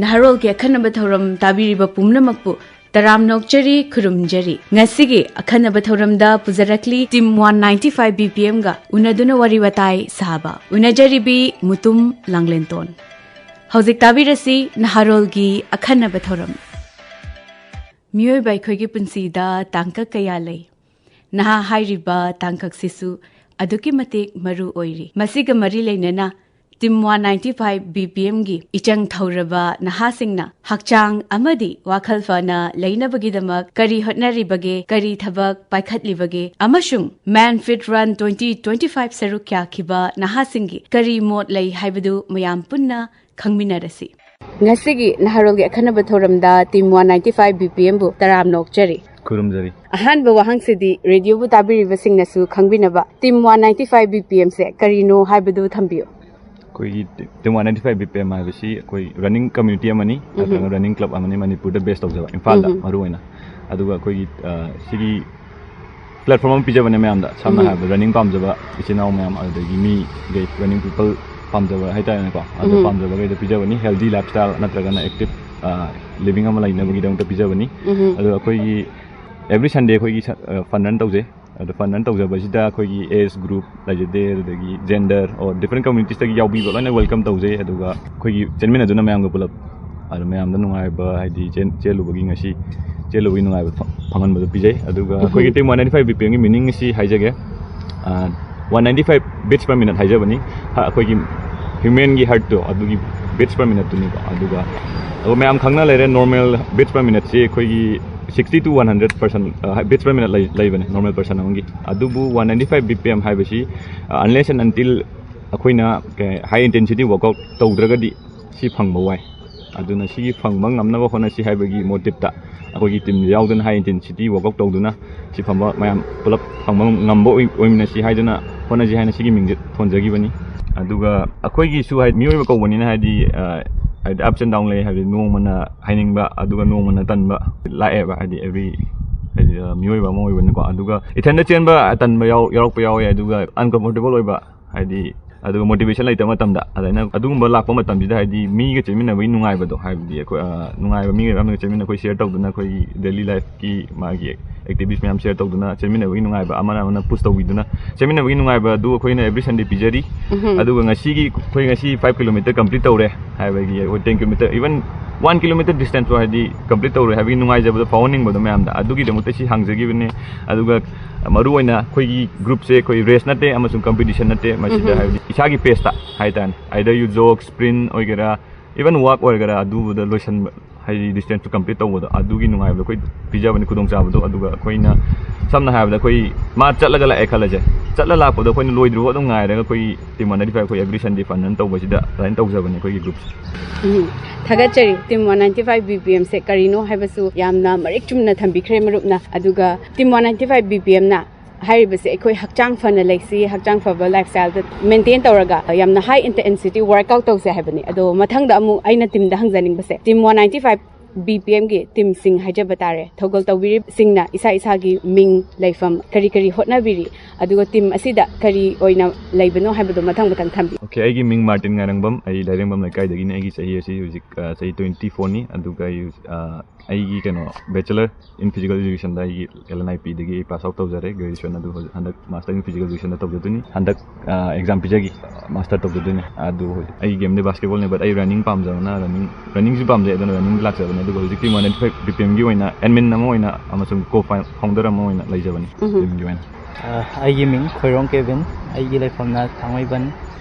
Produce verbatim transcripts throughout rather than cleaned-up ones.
ꯅꯍꯥꯔꯣꯜꯒꯤ ꯑꯈꯟꯅꯕ ꯊꯧꯔꯝ ꯇꯥꯕꯤꯔꯤꯕ ꯄꯨꯝꯅꯃꯛꯄꯨ ꯇꯔꯥꯝꯅ ꯑꯣꯛꯆꯔꯤ, ꯈꯨꯔꯨꯝꯖꯔꯤ꯫ ꯉꯁꯤꯒꯤ ꯑꯈꯟꯅꯕ ꯊꯧꯔꯝꯗ ꯄꯨꯖꯔꯛꯂꯤ Team one ninety five B P M ꯒ ꯎꯅꯗꯨꯅ ꯋꯥꯔꯤ ꯋꯥꯇꯥꯏ ꯁꯥꯕ ꯎꯅꯖꯔꯤꯕꯤ ꯃꯨꯇꯨꯝ ꯂꯥꯡꯂꯦꯟꯇꯣꯟ꯫ ꯍꯧꯖꯤꯛ ꯇꯥꯕꯤꯔꯁꯤ ꯅꯍꯥꯔꯣꯜꯒꯤ ꯑꯈꯟꯅꯕ ꯊꯧꯔꯝ꯫ ꯃꯤꯑꯣꯏꯕ ꯑꯩꯈꯣꯏꯒꯤ ꯄꯨꯟꯁꯤꯗ ꯇꯥꯡꯀꯛ ꯀꯌꯥ ꯂꯩ꯫ ꯅꯍꯥ ꯍꯥꯏꯔꯤꯕ ꯇꯥꯡꯀꯛꯁꯤꯁꯨ ꯑꯗꯨꯛꯀꯤ ꯃꯇꯤꯛ ꯃꯔꯨ ꯑꯣꯏꯔꯤ꯫ ꯃꯁꯤꯒ ꯃꯔꯤ ꯂꯩꯅꯅ Team one ninety five B P M ꯒꯤ ꯏꯆꯪ ꯊꯧꯔꯕ ꯅꯍꯥꯁꯤꯡꯅ ꯍꯛꯆꯥꯡ ꯑꯃꯗꯤ ꯋꯥꯈꯜ ꯐꯅ ꯂꯩꯅꯕꯒꯤꯗꯃꯛ ꯀꯔꯤ ꯍꯣꯠꯅꯔꯤꯕꯒꯦ, ꯀꯔꯤ ꯊꯕꯛ ꯄꯥꯏꯈꯠꯂꯤꯕꯒꯦ ꯑꯃꯁꯨꯡ Man Fit Run twenty twenty five ꯁꯔꯨꯛ ꯌꯥꯈꯤꯕ ꯅꯍꯥꯁꯤꯡꯒꯤ ꯀꯔꯤ ꯃꯣꯠ ꯂꯩ ꯍꯥꯏꯕꯗꯨ ꯃꯌꯥꯝ ꯄꯨꯟꯅ ꯈꯪꯃꯤꯟꯅꯔꯁꯤ꯫ ꯉꯁꯤꯒꯤ ꯅꯍꯥꯔꯣꯜꯒꯤ ꯑꯈꯟꯅꯕ ꯊꯧꯔꯝꯗ Team one ninety five B P M ꯕꯨ ꯇꯔꯥꯝꯅ ꯑꯣꯛꯆꯔꯤ꯫ ꯈꯨꯔꯨꯝꯖꯔꯤ꯫ ꯑꯍꯥꯟꯕ ꯋꯥꯍꯪꯁꯤꯗꯤ ꯔꯦꯗꯤꯑꯣꯕꯨ ꯇꯥꯕꯤꯔꯤꯕꯁꯤꯡꯅꯁꯨ ꯈꯪꯕꯤꯅꯕ Team one ninety five B P M ꯁꯦ ꯀꯔꯤꯅꯣ ꯍꯥꯏꯕꯗꯨ ꯊꯝꯕꯤꯌꯨ꯫ ꯑꯩꯈꯣꯏꯒꯤ Team one ninety five B P M ꯍꯥꯏꯕꯁꯤ ꯑꯩꯈꯣꯏ running community ꯑꯃꯅꯤ, ꯎꯝꯍꯨꯝ꯫ ꯅꯠꯇ꯭ꯔꯒ running club ꯑꯃꯅꯤ ꯃꯅꯤꯄꯨꯔꯗ base ꯇꯧꯖꯕ, ꯏꯝꯐꯥꯜꯗ ꯎꯝꯍꯨꯝ꯫ ꯃꯔꯨꯑꯣꯏꯅ꯫ ꯑꯗꯨꯒ ꯑꯩꯈꯣꯏꯒꯤ, ꯑ, ꯁꯤꯒꯤ platform ꯑꯃ ꯄꯤꯖꯕꯅꯦ ꯃꯌꯥꯝꯗ꯫ ꯁꯝꯅ ꯎꯝꯍꯨꯝ꯫ ꯍꯥꯏꯔꯕꯗ running ꯄꯥꯝꯖꯕ ꯏꯆꯤꯟ ꯏꯅꯥꯎ ꯃꯌꯥꯝ, ꯑꯗꯨꯗꯒꯤ ꯃꯤꯈꯩ, running people ꯄꯥꯝꯖꯕ ꯍꯥꯏꯇꯥꯔꯦꯅꯦꯀꯣ, ꯑꯗꯨ ꯎꯝꯍꯨꯝ꯫ ꯄꯥꯝꯖꯕꯈꯩꯗ ꯄꯤꯖꯕꯅꯤ꯫ Healthy lifestyle ꯅꯠꯇ꯭ꯔꯒꯅ active, ꯑ, living ꯑꯃ ꯂꯩꯅꯕꯒꯤꯗꯃꯛꯇ ꯄꯤꯖꯕꯅꯤ꯫ ꯎꯝꯍꯨꯝ꯫ ꯑꯗꯣ ꯑꯩꯈꯣꯏꯒꯤ every Sunday ꯑꯩꯈꯣꯏꯒꯤ ꯁ-, ꯑ, fun run ꯇꯧꯖꯩ꯫ ꯑꯗꯣ fun run ꯇꯧꯖꯕꯁꯤꯗ ꯑꯩꯈꯣꯏꯒꯤ age group ꯂꯩꯖꯗꯦ, ꯑꯗꯨꯗꯒꯤ gender or different communitiesꯇꯒꯤ ꯌꯥꯎꯕꯤꯕ ꯂꯣꯏꯅ welcome ꯇꯧꯖꯩ꯫ ꯑꯗꯨꯒ ꯑꯩꯈꯣꯏꯒꯤ ꯆꯦꯟꯃꯤꯟꯅꯗꯨꯅ ꯃꯌꯥꯝꯒ ꯄꯨꯂꯞ ꯑꯗꯣ ꯃꯌꯥꯝꯗ ꯅꯨꯡꯉꯥꯏꯕ, ꯍꯥꯏꯗꯤ ꯆꯦꯟ-, ꯆꯦꯜꯂꯨꯕꯒꯤ ꯉꯁꯤ ꯆꯦꯜꯂꯨꯕꯒꯤ ꯅꯨꯡꯉꯥꯏꯕ ꯐ-, ꯐꯪꯍꯟꯕꯗꯨ ꯄꯤꯖꯩ꯫ ꯑꯗꯨꯒ ꯎꯝꯍꯨꯝ꯫ ꯑꯩꯈꯣꯏꯒꯤ Team one ninety five B P M ꯒꯤ meaning ꯑꯁꯤ ꯍꯥꯏꯖꯒꯦ꯫ ꯑ, one ninety five beats per minute ꯍꯥꯏꯖꯕꯅꯤ꯫ ꯍ-, ꯑꯩꯈꯣꯏꯒꯤ humanꯒꯤ heartꯇꯣ ꯑꯗꯨꯒꯤ beats per minuteꯇꯨꯅꯤꯀꯣ꯫ ꯑꯗꯨꯒ, ꯑꯗꯨꯒ ꯃꯌꯥꯝ ꯈꯪꯅ ꯂꯩꯔꯦ, normal beats per minuteꯁꯤ ꯑꯩꯈꯣꯏꯒꯤ sixty to one hundred percent, ꯑ, beats per minute ꯂꯩ-, ꯂꯩꯕꯅꯦ normal person ꯑꯃꯒꯤ꯫ ꯑꯗꯨꯕꯨ one ninety five B P M ꯍꯥꯏꯕꯁꯤ, ꯑ, unless and until ꯑꯩꯈꯣꯏꯅ ꯀꯩ, high intensity workout ꯇꯧꯗ꯭ꯔꯒꯗꯤ ꯁꯤ ꯐꯪꯕ ꯋꯥꯏ꯫ ꯑꯗꯨꯅ ꯁꯤꯒꯤ ꯐꯪꯕ ꯉꯝꯅꯕ ꯍꯣꯠꯅꯁꯤ ꯍꯥꯏꯕꯒꯤ motiveꯇ ꯑꯩꯈꯣꯏꯒꯤ teamꯗ ꯌꯥꯎꯗꯨꯅ high intensity workout ꯇꯧꯗꯨꯅ ꯁꯤ ꯐꯪꯕ ꯃꯌꯥꯝ ꯄꯨꯂꯞ ꯐꯪꯕ ꯉꯝꯕ ꯑꯣꯏ-, ꯑꯣꯏꯃꯤꯟꯅꯁꯤ ꯍꯥꯏꯗꯨꯅ ꯍꯣꯠꯅꯁꯤ ꯍꯥꯏꯅ ꯁꯤꯒꯤ ꯃꯤꯡꯁꯦ ꯊꯣꯟꯖꯈꯤꯕꯅꯤ꯫ ꯑꯗꯨꯒ ꯑꯩꯈꯣꯏꯒꯤꯁꯨ ꯍꯥꯏꯗꯤ ꯃꯤꯑꯣꯏꯕ ꯀꯧꯕꯅꯤꯅ ꯍꯥꯏꯗꯤ, ꯑ, ꯍꯥꯏꯗꯤ ups and down ꯂꯩ, ꯍꯥꯏꯕꯗꯤ ꯅꯣꯡꯃꯅ ꯍꯥꯏꯅꯤꯡꯕ ꯑꯗꯨꯒ ꯅꯣꯡꯃꯅ ꯇꯟꯕ ꯂꯥꯛꯑꯦꯕ꯫ ꯍꯥꯏꯗꯤ every, ꯍꯥꯏꯗꯤ, ꯑ, ꯃꯤꯑꯣꯏꯕ ꯑꯃ ꯑꯣꯏꯕꯅꯤꯀꯣ꯫ ꯑꯗꯨꯒ ꯏꯊꯟꯗ ꯆꯦꯟꯕ ꯇꯟꯕ ꯌꯥꯎ-, ꯌꯥꯎꯔꯛꯄ ꯌꯥꯎꯋꯦ꯫ ꯑꯗꯨꯒ uncomfortable ꯑꯣꯏꯕ, ꯍꯥꯏꯗꯤ ꯑꯗꯨꯒ ꯃꯣꯇꯤꯚꯦꯁꯟ ꯂꯩꯇꯕ ꯃꯇꯝꯗ, ꯑꯗꯨꯃꯥꯏꯅ ꯑꯗꯨꯒꯨꯝꯕ ꯂꯥꯛꯄ ꯃꯇꯝꯁꯤꯗ, ꯍꯥꯏꯗꯤ, ꯃꯤꯒ ꯆꯦꯟꯃꯤꯟꯅꯕꯒꯤ ꯅꯨꯡꯉꯥꯏꯕꯗꯣ, ꯍꯥꯏꯕꯗꯤ ꯑꯩꯈꯣꯏ, ꯑ, ꯅꯨꯡꯉꯥꯏꯕ, ꯃꯤꯒ ꯑꯃꯒ ꯆꯦꯟꯃꯤꯟꯅ, ꯑꯩꯈꯣꯏ ꯁꯤꯌꯔ ꯇꯧꯗꯨꯅ, ꯑꯩꯈꯣꯏꯒꯤ ꯗꯦꯂꯤ ꯂꯥꯏꯐꯀꯤ ꯃꯥꯒꯤ ꯑꯦꯛꯇꯤꯚꯤꯇꯤꯁ ꯃꯌꯥꯝ ꯁꯤꯌꯔ ꯇꯧꯗꯨꯅ, ꯆꯦꯟꯃꯤꯟꯅꯕꯒꯤ ꯅꯨꯡꯉꯥꯏꯕ, ꯑꯃꯅ ꯑꯃꯅ ꯄꯨꯁ ꯇꯧꯕꯤꯗꯨꯅ, ꯆꯦꯟꯃꯤꯟꯅꯕꯒꯤ ꯅꯨꯡꯉꯥꯏꯕ ꯑꯗꯨ ꯑꯩꯈꯣꯏꯅ ꯑꯦꯕ꯭ꯔꯤ ꯁꯟꯗꯦ ꯄꯤꯖꯔꯤ꯫ ꯎꯝ꯫ ꯑꯗꯨꯒ ꯉꯁꯤꯒꯤ ꯑꯩꯈꯣꯏ ꯉꯁꯤ ꯐꯥꯏꯚ ꯀꯤꯂꯣꯃꯤꯇꯔ ꯀꯝꯄ꯭ꯂꯤꯠ ꯇꯧꯔꯦ, ꯍꯥꯏꯕꯒꯤ ꯑꯩꯈꯣꯏ ten kilometre, even one kilometre distance ꯐꯥꯎ, ꯍꯥꯏꯗꯤ, ꯀꯝꯄ꯭ꯂꯤꯠ ꯇꯧꯔꯦ ꯍꯥꯏꯕꯒꯤ ꯅꯨꯡꯉꯥꯏꯖꯕꯗꯣ ꯐꯥꯎꯍꯟꯅꯤꯡꯕꯗꯣ ꯃꯌꯥꯝꯗ, ꯑꯗꯨꯒꯤꯗꯃꯛꯇ ꯁꯤ ꯍꯥꯡꯖꯈꯤꯕꯅꯤ꯫ ꯑꯗꯨꯒ ꯃꯔꯨ ꯑꯣꯏꯅ ꯑꯩꯈꯣꯏꯒꯤ ꯒ꯭ꯔꯨꯞꯁꯦ ꯑꯩꯈꯣꯏ ꯔꯦꯁ ꯅꯠꯇꯦ ꯑꯃꯁꯨꯡ ꯀꯝꯄꯤꯇꯤꯁꯟ ꯅꯠꯇꯦ꯫ ꯃꯁꯤꯗ, ꯎꯝ, ꯍꯥꯏꯕꯗꯤ, ꯏꯁꯥꯒꯤ ꯄꯦꯁꯇ ꯍꯥꯏꯇꯥꯔꯦ, ꯑꯥꯏꯗꯔ ꯌꯨ ꯖꯣꯒ, ꯁ꯭ꯄ꯭ꯔꯤꯟ ꯑꯣꯏꯒꯦꯔꯥ, ꯏꯚꯟ ꯋꯥꯛ ꯑꯣꯏꯒꯦꯔꯥ, ꯑꯗꯨꯗ ꯂꯣꯏꯁꯟꯕ, ꯍꯥꯏꯗꯤ, ꯗꯤꯁꯇꯦꯟꯁꯇꯨ ꯀꯝꯄ꯭ꯂꯤꯠ ꯇꯧꯕꯗꯣ, ꯑꯗꯨꯒꯤ ꯅꯨꯡꯉꯥꯏꯕꯗꯣ ꯑꯩꯈꯣꯏ ꯄꯤꯖꯕꯅꯤ, ꯈꯨꯗꯣꯡꯆꯥꯕꯗꯣ꯫ ꯑꯗꯨꯒ ꯑꯩꯈꯣꯏꯅ ꯁꯝꯅ ꯍꯥꯏꯔꯕꯗ, ꯑꯩꯈꯣꯏ ꯃꯥ ꯆꯠꯂꯒ ꯂꯥꯛꯑꯦ ꯈꯜꯂꯁꯦ, ꯆꯠꯂ ꯂꯥꯛꯄꯗꯣ ꯑꯩꯈꯣꯏꯅ ꯂꯣꯏꯗ꯭ꯔꯤꯕ ꯑꯗꯨꯝ ꯉꯥꯏꯔꯒ, ꯑꯩꯈꯣꯏ ꯇꯤꯝ ꯋꯥꯟ ꯅꯥꯏꯟꯇꯤ ꯐꯥꯏꯚ ꯑꯩꯈꯣꯏ ꯑꯦꯕ꯭ꯔꯤ ꯁꯟꯗꯦ ꯐꯟ ꯔꯟ ꯇꯧꯕꯁꯤꯗ ꯑꯗꯨꯃꯥꯏꯅ ꯇꯧꯖꯕꯅꯦ ꯑꯩꯈꯣꯏꯒꯤ ꯒ꯭ꯔꯨꯞꯁꯦ꯫ ꯎꯝ, ꯊꯥꯒꯠꯆꯔꯤ꯫ Team one ninety five B P ꯑꯦꯝꯁꯦ ꯀꯔꯤꯅꯣ ꯍꯥꯏꯕꯁꯨ ꯌꯥꯝꯅ ꯃꯔꯤꯛ ꯆꯨꯝꯅ ꯊꯝꯕꯤꯈ꯭ꯔꯦ ꯃꯔꯨꯞꯅ꯫ ꯑꯗꯨꯒ team one ninety five B P ꯑꯦꯝꯅ ꯍꯥꯏꯔꯤꯕꯁꯦ ꯑꯩꯈꯣꯏ ꯍꯛꯆꯥꯡ ꯐꯅ ꯂꯩꯁꯤ, ꯍꯛꯆꯥꯡ ꯐꯕ ꯂꯥꯏꯐ ꯁ꯭ꯇꯥꯏꯜꯗ ꯃꯦꯟꯇꯦꯟ ꯇꯧꯔꯒ ꯌꯥꯝꯅ ꯍꯥꯏ ꯏꯟꯇꯦꯟꯁꯤꯇꯤ ꯋꯥꯔꯛꯑꯥꯎꯠ ꯇꯧꯁꯦ ꯍꯥꯏꯕꯅꯤ꯫ ꯑꯗꯣ ꯃꯊꯪꯗ ꯑꯃꯨꯛ ꯑꯩꯅ ꯇꯤꯝꯗ ꯍꯪꯖꯅꯤꯡꯕꯁꯦ, team one ninety five B P ꯑꯦꯝꯒꯤ ꯇꯤꯝꯁꯤꯡ ꯍꯥꯏꯖꯕ ꯇꯥꯔꯦ, ꯊꯧꯒꯜ ꯇꯧꯕꯤꯔꯤꯕꯁꯤꯡꯅ ꯏꯁꯥ ꯏꯁꯥꯒꯤ ꯃꯤꯡ, ꯂꯩꯐꯝ, ꯀꯔꯤ ꯀꯔꯤ ꯍꯣꯠꯅꯕꯤꯔꯤ, ꯑꯗꯨꯒ ꯇꯤꯝ ꯑꯁꯤꯗ ꯀꯔꯤ ꯑꯣꯏꯅ ꯂꯩꯕꯅꯣ ꯍꯥꯏꯕꯗꯣ ꯃꯊꯪ ꯃꯊꯪ ꯊꯝꯕꯤꯌꯨ꯫ ꯑꯣꯀꯦ, ꯑꯩꯒꯤ ꯃꯤꯡ ꯃꯥꯔꯇꯤꯟ ꯉꯥꯏꯔꯪꯕꯝ, ꯑꯩ ꯂꯥꯏꯔꯦꯝꯕꯝ ꯂꯩꯀꯥꯏꯗꯒꯤꯅꯤ꯫ ꯑꯩꯒꯤ ꯆꯍꯤ ꯑꯁꯤ ꯍꯧꯖꯤꯛ, ꯑ, ꯆꯍꯤ ꯇ꯭ꯋꯦꯟꯇꯤ ꯐꯣꯔꯅꯤ꯫ ꯑꯗꯨꯒ ꯑꯩ, ꯑ, ꯑꯩꯒꯤ ꯀꯩꯅꯣ, ꯕꯦꯆꯂꯔ ꯏꯟ ꯐꯤꯖꯤꯀꯦꯜ ꯏꯖꯨꯀꯦꯁꯟꯗ ꯑꯩꯒꯤ ꯑꯦꯜ ꯑꯦꯟ ꯑꯥꯏ ꯄꯤꯗꯒꯤ ꯑꯩ ꯄꯥꯁ ꯑꯥꯎꯠ ꯇꯧꯖꯔꯦ꯫ ꯒ꯭ꯔꯦꯖꯨꯑꯦꯁꯟ ꯑꯗꯨ ꯍꯧꯖꯤꯛ ꯍꯟꯗꯛ ꯃꯥꯁꯇꯔ ꯏꯟ ꯐꯤꯖꯤꯀꯦꯜ ꯏꯖꯨꯀꯦꯁꯟꯗ ꯇꯧꯖꯗꯣꯏꯅꯤ꯫ ꯍꯟꯗꯛ, ꯑ, ꯑꯦꯛꯖꯥꯝ ꯄꯤꯖꯒꯦ, ꯃꯥꯁꯇꯔ ꯇꯧꯖꯗꯣꯏꯅꯤ꯫ ꯑꯗꯨ ꯍꯧꯖꯤꯛ ꯑꯩꯒꯤ ꯒꯦꯝꯗꯤ ꯕꯥꯁꯀꯦꯠꯕꯣꯜꯅꯦ, but ꯑꯩ ꯔꯟꯅꯤꯡ ꯄꯥꯝꯖꯕꯅ ꯔꯟꯅꯤꯡ, ꯔꯟꯅꯤꯡꯁꯨ ꯄꯥꯝꯖꯩ, ꯑꯗꯨꯅ ꯔꯟꯅꯤꯡ ꯂꯥꯛꯆꯕꯅꯦ꯫ ꯑꯗꯨꯒ ꯍꯧꯖꯤꯛ team one ninety five B P ꯑꯦꯝꯒꯤ ꯑꯣꯏꯅ ꯑꯦꯗꯃꯤꯟ ꯑꯃ ꯑꯣꯏꯅ ꯑꯃꯁꯨꯡ ꯀꯣ ꯐꯥꯎꯟꯗꯔ ꯑꯃ ꯑꯣꯏꯅ ꯂꯩꯖꯕꯅꯤ ꯎꯝꯍꯨꯝ꯫ ꯇꯤꯝꯒꯤ ꯑꯣꯏꯅ꯫ ꯑ, ꯑꯩꯒꯤ ꯃꯤꯡ ꯈꯣꯏꯔꯣꯡ ꯀꯦꯕꯤꯟ, ꯑꯩꯒꯤ ꯂꯩꯐꯝꯅ ꯊꯥꯡꯃꯩꯕꯟ,